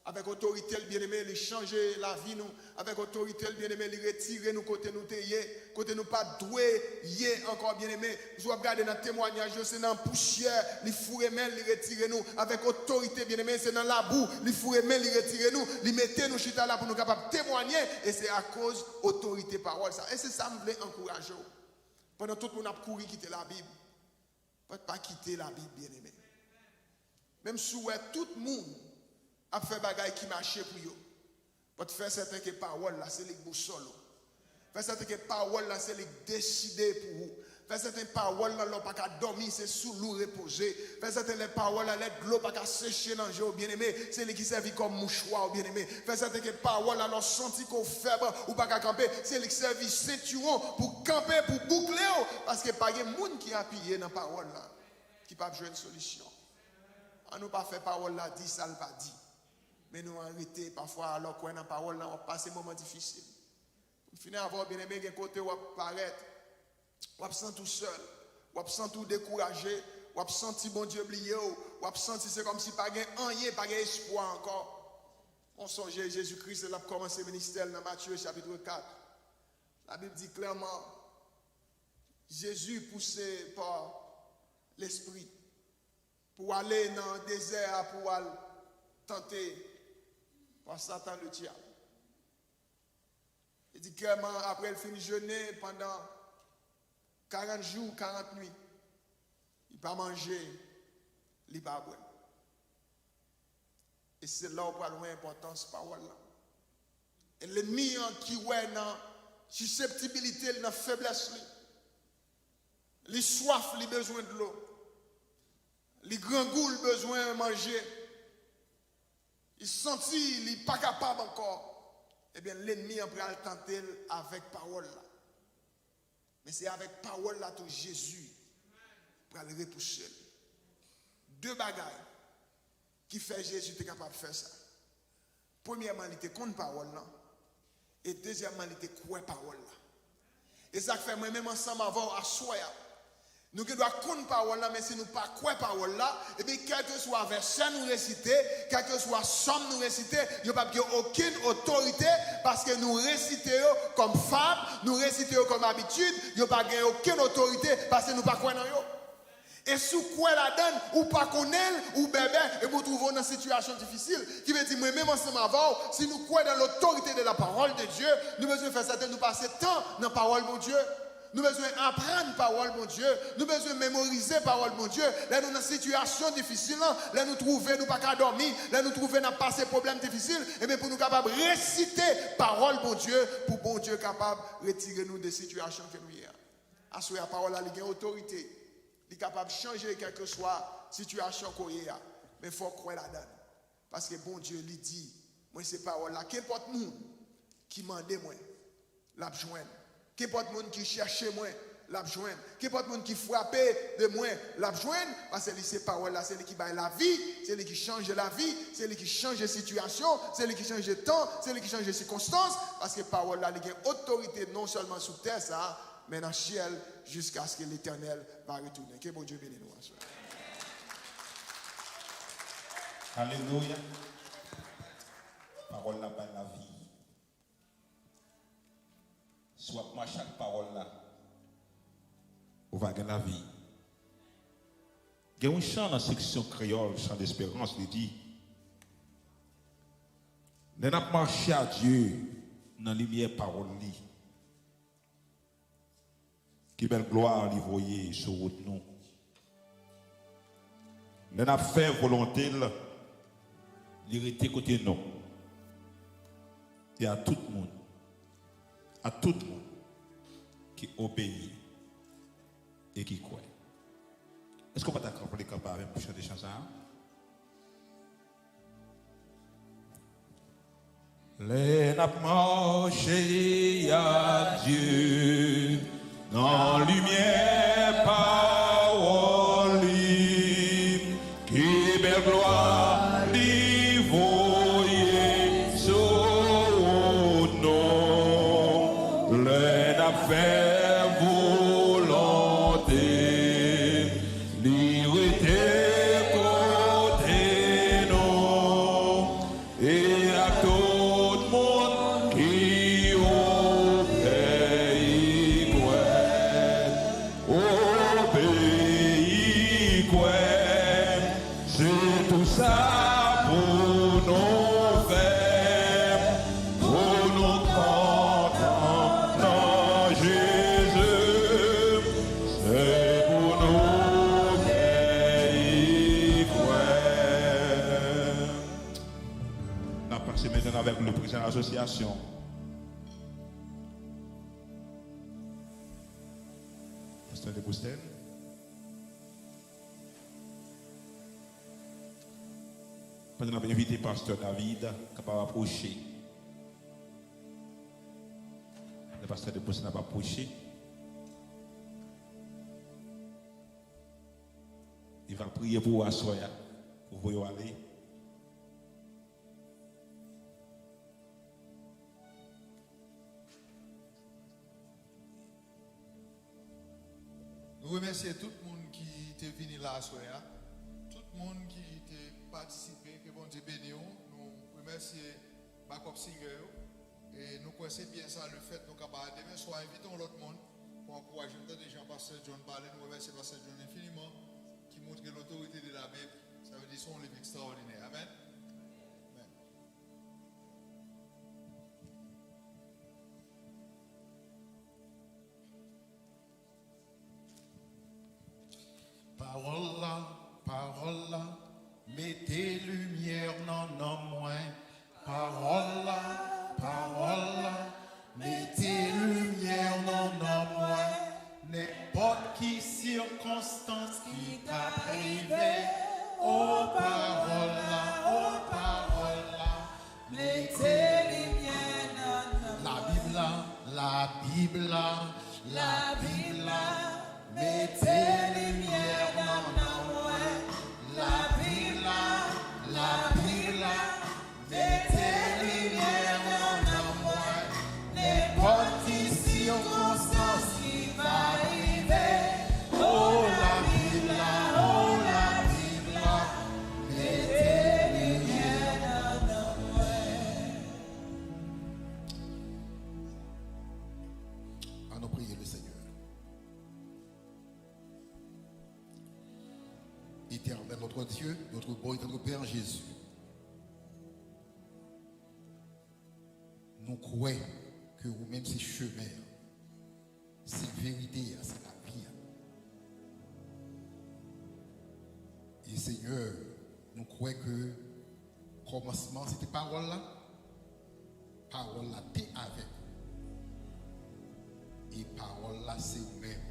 Avèk otorite l, byeneme, li chanje lavi nou. Avèk otorite l, byeneme, li retire nou kote nou te ye, kote nou pa t dwe ye ankò, byeneme. Si w ap gade nan temwanyaj yo, se nan pousyè li foure men l, li retire nou. Avèk otorite, byeneme, se nan labou li foure men l, li retire nou. Li mete nou chita la pou nou kapab temwanye. E se akoz otorite pawòl sa. E se sa m vle ankouraje w. Pandan tout moun ap kouri kite Labib, pa, pa kite Labib, byeneme. Menm si w wè tout moun ap fè bagay ki mache pou yo, but fè sèten ke pawòl la, se li k bousòl ou. Fè sèten ke pawòl la, se li k deside pou ou. Fè sèten pawòl la, lè w pa ka dòmi, se sou li w repoze. Fè sèten lè pawòl la, lè dlo pa ka seche nan je w, byeneme, se li ki sèvi kòm mouchwa w, byeneme. Fè sèten ke pawòl la, lè w santi ke w fèb, ou pa ka kanpe, se li k sèvi sentiwon pou kanpe, pou boukle w. Paske pa gen moun ki apiye nan pawòl la ki p ap jwenn solisyon. An nou pa fè pawòl la di sa l pa di. Men nou arete, pafwa, alò w kwè nan pawòl la, w ap pase moman difisil. Pou m fini avè w, byeneme, gen kote w ap parèt, w ap santi w sèl, w ap santi w dekouraje, w ap santi Bondye bliye w, w ap santi se kòmsi pa gen anyen, pa gen espwa ankò. Mwen sonje Jezi Kris, lè l ap kòmanse ministè l nan Matye chapit kat. Labib di klèman, Jezi pouse pa Lespri pou ale nan dezè a pou al tante pa Satan Ledyab. Li di klèman, apre l fin jene pandan karant jou, karant nuit, li pa manje, li pa bwè. E se la w pral wè enpòtans pawòl la. E lènmi an ki wè nan siseptibilite l, nan feblès li, li swaf, li bezwen dlo, li grangou, li bezwen manje, li santi li pa kapab ankò, ebyen, lènmi an pral tante l avèk pawòl la. Men se avèk pawòl la tou Jezi pral repouse l. De bagay ki fè Jezi te kapab fè sa. Premyèman, li te konn pawòl lan, e dezyèmman, li te kwè pawòl la. E sa k fè mwen menm ansanm avè w aswè a, nou gen dwa konn pawòl la, men si nou pa kwè pawòl la, ebyen, kèlkeswa vèsè nou resite, kèlkeswa sòm nou resite, yo p ap gen okenn otorite, paske nou resite yo kòm fab, nou resite yo kòm abitid, yo pa gen okenn otorite, paske nou pa kwè nan yo. E si w kwè ladan l, ou pa konnen l, ou bèbè, epi w twouve w nan sitiyasyon difisil. Ki vle di, mwen menm ansanm avè w, si nou kwè dans l'autorité de la parole de Dieu, nou bezwen fè sèten nou pase tan nan pawòl Bondye. Nou bezwen aprann pawòl Bondye. Nou bezwen memorize pawòl Bondye. Lè nou nan sitiyasyon difisil lan, lè nou twouve nou pa ka dòmi, lè nou twouve n ap pase pwoblèm difisil, ebyen, pou nou kapab resite pawòl Bondye, pou Bondye kapab retire nou de sitiyasyon ke nou ye a. Aswè a, pawòl la, li gen otorite. Li kapab chanje kèlkeswa sitiyasyon ke w ye a. Men fò w kwè ladan l. Paske Bondye, li di, mwen se pawòl la. Kenpòt moun ki mande mwen, l ap jwenn. Kenpòt moun ki chèche mwen, l ap jwenn. Kenpòt moun ki frape de mwen, l ap jwenn. Paske li se pawòl la, se li ki bay lavi, se li ki chanje lavi, se li ki chanje sitiyasyon, se li ki chanje tan, se li ki chanje sikonstans. Paske pawòl la, li gen otorite non sèlman sou tè sa a, men nan syèl, jiskaske Letènèl va retounen. Ke Bondye beni nou aswè. Alelouya. Pawòl la bay lavi. Si w ap mache ak pawòl la, ou va gen lavi. Gen yon chan nan seksyon kreyòl, Chan Desperans, li di, lè n ap mache a Dye nan limyè pawòl li, ki bèl glwa li voye sou wout nou. Lè n ap fè volonte l, li rete kote nou. E a tout moun, a tout moun ki obeyi e ki kwè. Èske w pa ta kanpe, kanpe avè m pou chante chan sa a? Lè n ap mache ak Dye nan limyè pawòl li, ki bèl glwa li voye sou nou. Lè n ap fè volonte li, rete kote nou. E ak tout moun ki obeyi, kwè, obeyi, kwè, se tou sa pou nou fè, pou nou kontan nan Jezi, se pou nou obeyi, kwè. N ap pase mentnan avèk le prezidan asosyasyon, Pastè Debousten. Pandan n ap envite Pastè David kapab apwoche. Lè Pastè Debousten ap apwoche, li va priye pou ou aswè a, pou voye w ale. Nou remèsye tout moun ki te vini la aswè a, tout moun ki te patisipe, ke Bondye beni w. Nou remèsye backup singer yo. E nou kwè se byen sa, lefèt nou kapab demen swa envite yon lòt moun pou ankouraje nou. Tande jan Pastè John pale, nou remèsye Pastè John enfiniman, ki montre l'autorité de la Bible. Sa vle di se yon liv ekstraòdinè. Amèn. Amèn. Sans ki ka rive, o pawòl la, o pawòl la, mete limyè nan nanm mwen. Labib la, Labib la, Labib la, mete limyè nan nanm mwen. Labib la, Labib la, mete limyè nan nanm mwen. Nenpòt ki sikonstans ki va rive, o Labib la, o Labib la, mete limyè nan nanm mwen. Allons prier le Seigneur. Éternel notre Dieu, notre bon et tendre Père Jésus, nou kwè ke ou menm se chemen an, se verite a, se lavi a. E Senyè, nou kwè ke kòmansman se te pawòl la, pawòl la te avèk ou. E pawòl la se ou menm.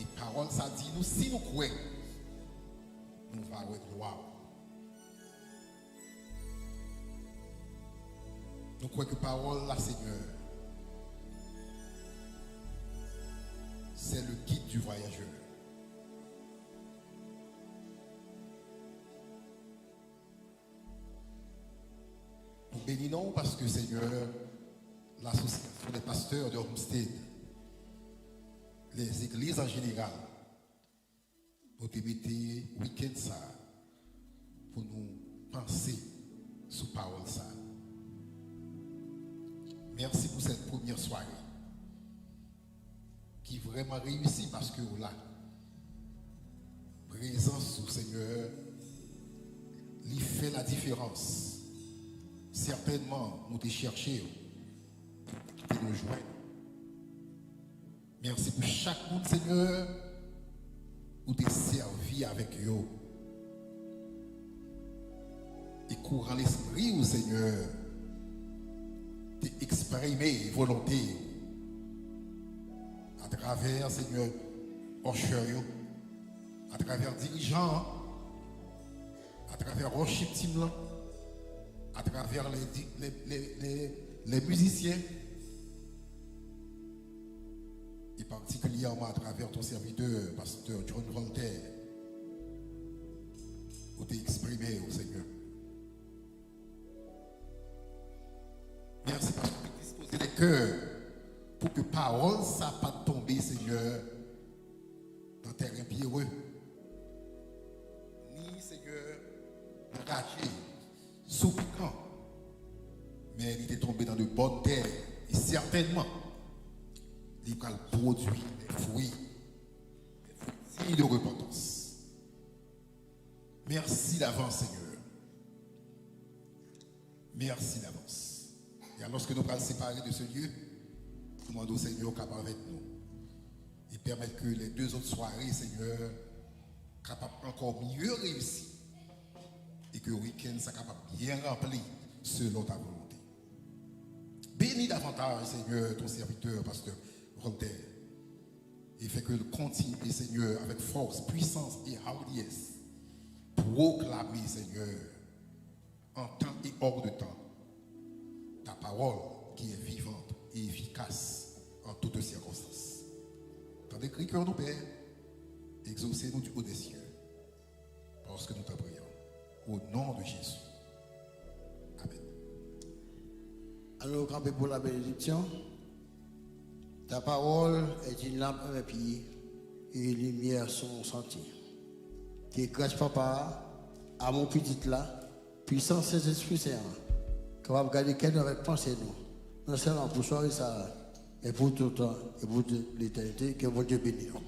E pawòl sa di nou, si nou kwè, nou va wè glwa ou. Nou kwè ke pawòl la, Senyè, c'est le guide du voyageur. Nou beni non w paske, Senyè, l'Association des Pasteurs de Homestead, les églises en général, nou te mete wikenn sa a pou nou panse sou pawòl sa a. Mèsi pou sèt premyè sware ki vrèman reyisi paske w la. Prezans ou, Senyè, li fè ladiferans. Sètènman, nou te chèche w, ou te kite nou jwenn. Mèsi pou chak moun, Senyè, ou te sèvi avèk yo. E kouran Lespri ou, Senyè, te eksprime volonte yo atravè, Senyè, usher yo, atravè dirijan an, atravè worship team lan, atravè les, les, les, les, les musiciens, et particulièrement à travers ton serviteur, pasteur John Voltaire, ou te eksprime yo, Senyè. Mèsi paske ou te dispoze de kè pou ke pawòl sa pa t tonbe, Senyè, nan tèren pyere, ni, Senyè, nan raje sou pikan, men li te tonbe nan de bòn tè, e sètènman, li pral pwodui de fwi, de fwi diy de repantans. Mèsi davans, Senyè. Mèsi davans. E alòske nou pral separe de ce lieu, nou mande w, Senyè, w kab avèk nou. E pèmèt ke les deux autres soirées, Senyè, kapab ankò mye reyisi. E ke wikenn sa kapab byen ranpli selon ta volonte. Bénis davantage, Seigneur, ton serviteur, pasteur Voltaire. E fè ke l kontinye, Senyè, avèk fòs, pwisans e hardiès, pwoklame, Senyè, en temps et hors de temps, ta parole qui est vivante et efficace en toutes circonstances. Tande kri kè nou, Pè, egzose nou du haut des cieux, paske nou ta priye o non de Jezi. Amèn. Ann nou kanpe pou la bénédiction. Ta parole est une lampe à mes pieds et une lumière sur mon sentier. Ke gras Papa a, amou Pitit la, pwisans Sentespri Sen an kapab gade kè nou avèk panse nou, non sèlman pou sware sa a, men pou tout tan e pou tout letènite. Ke Bondye beni nou.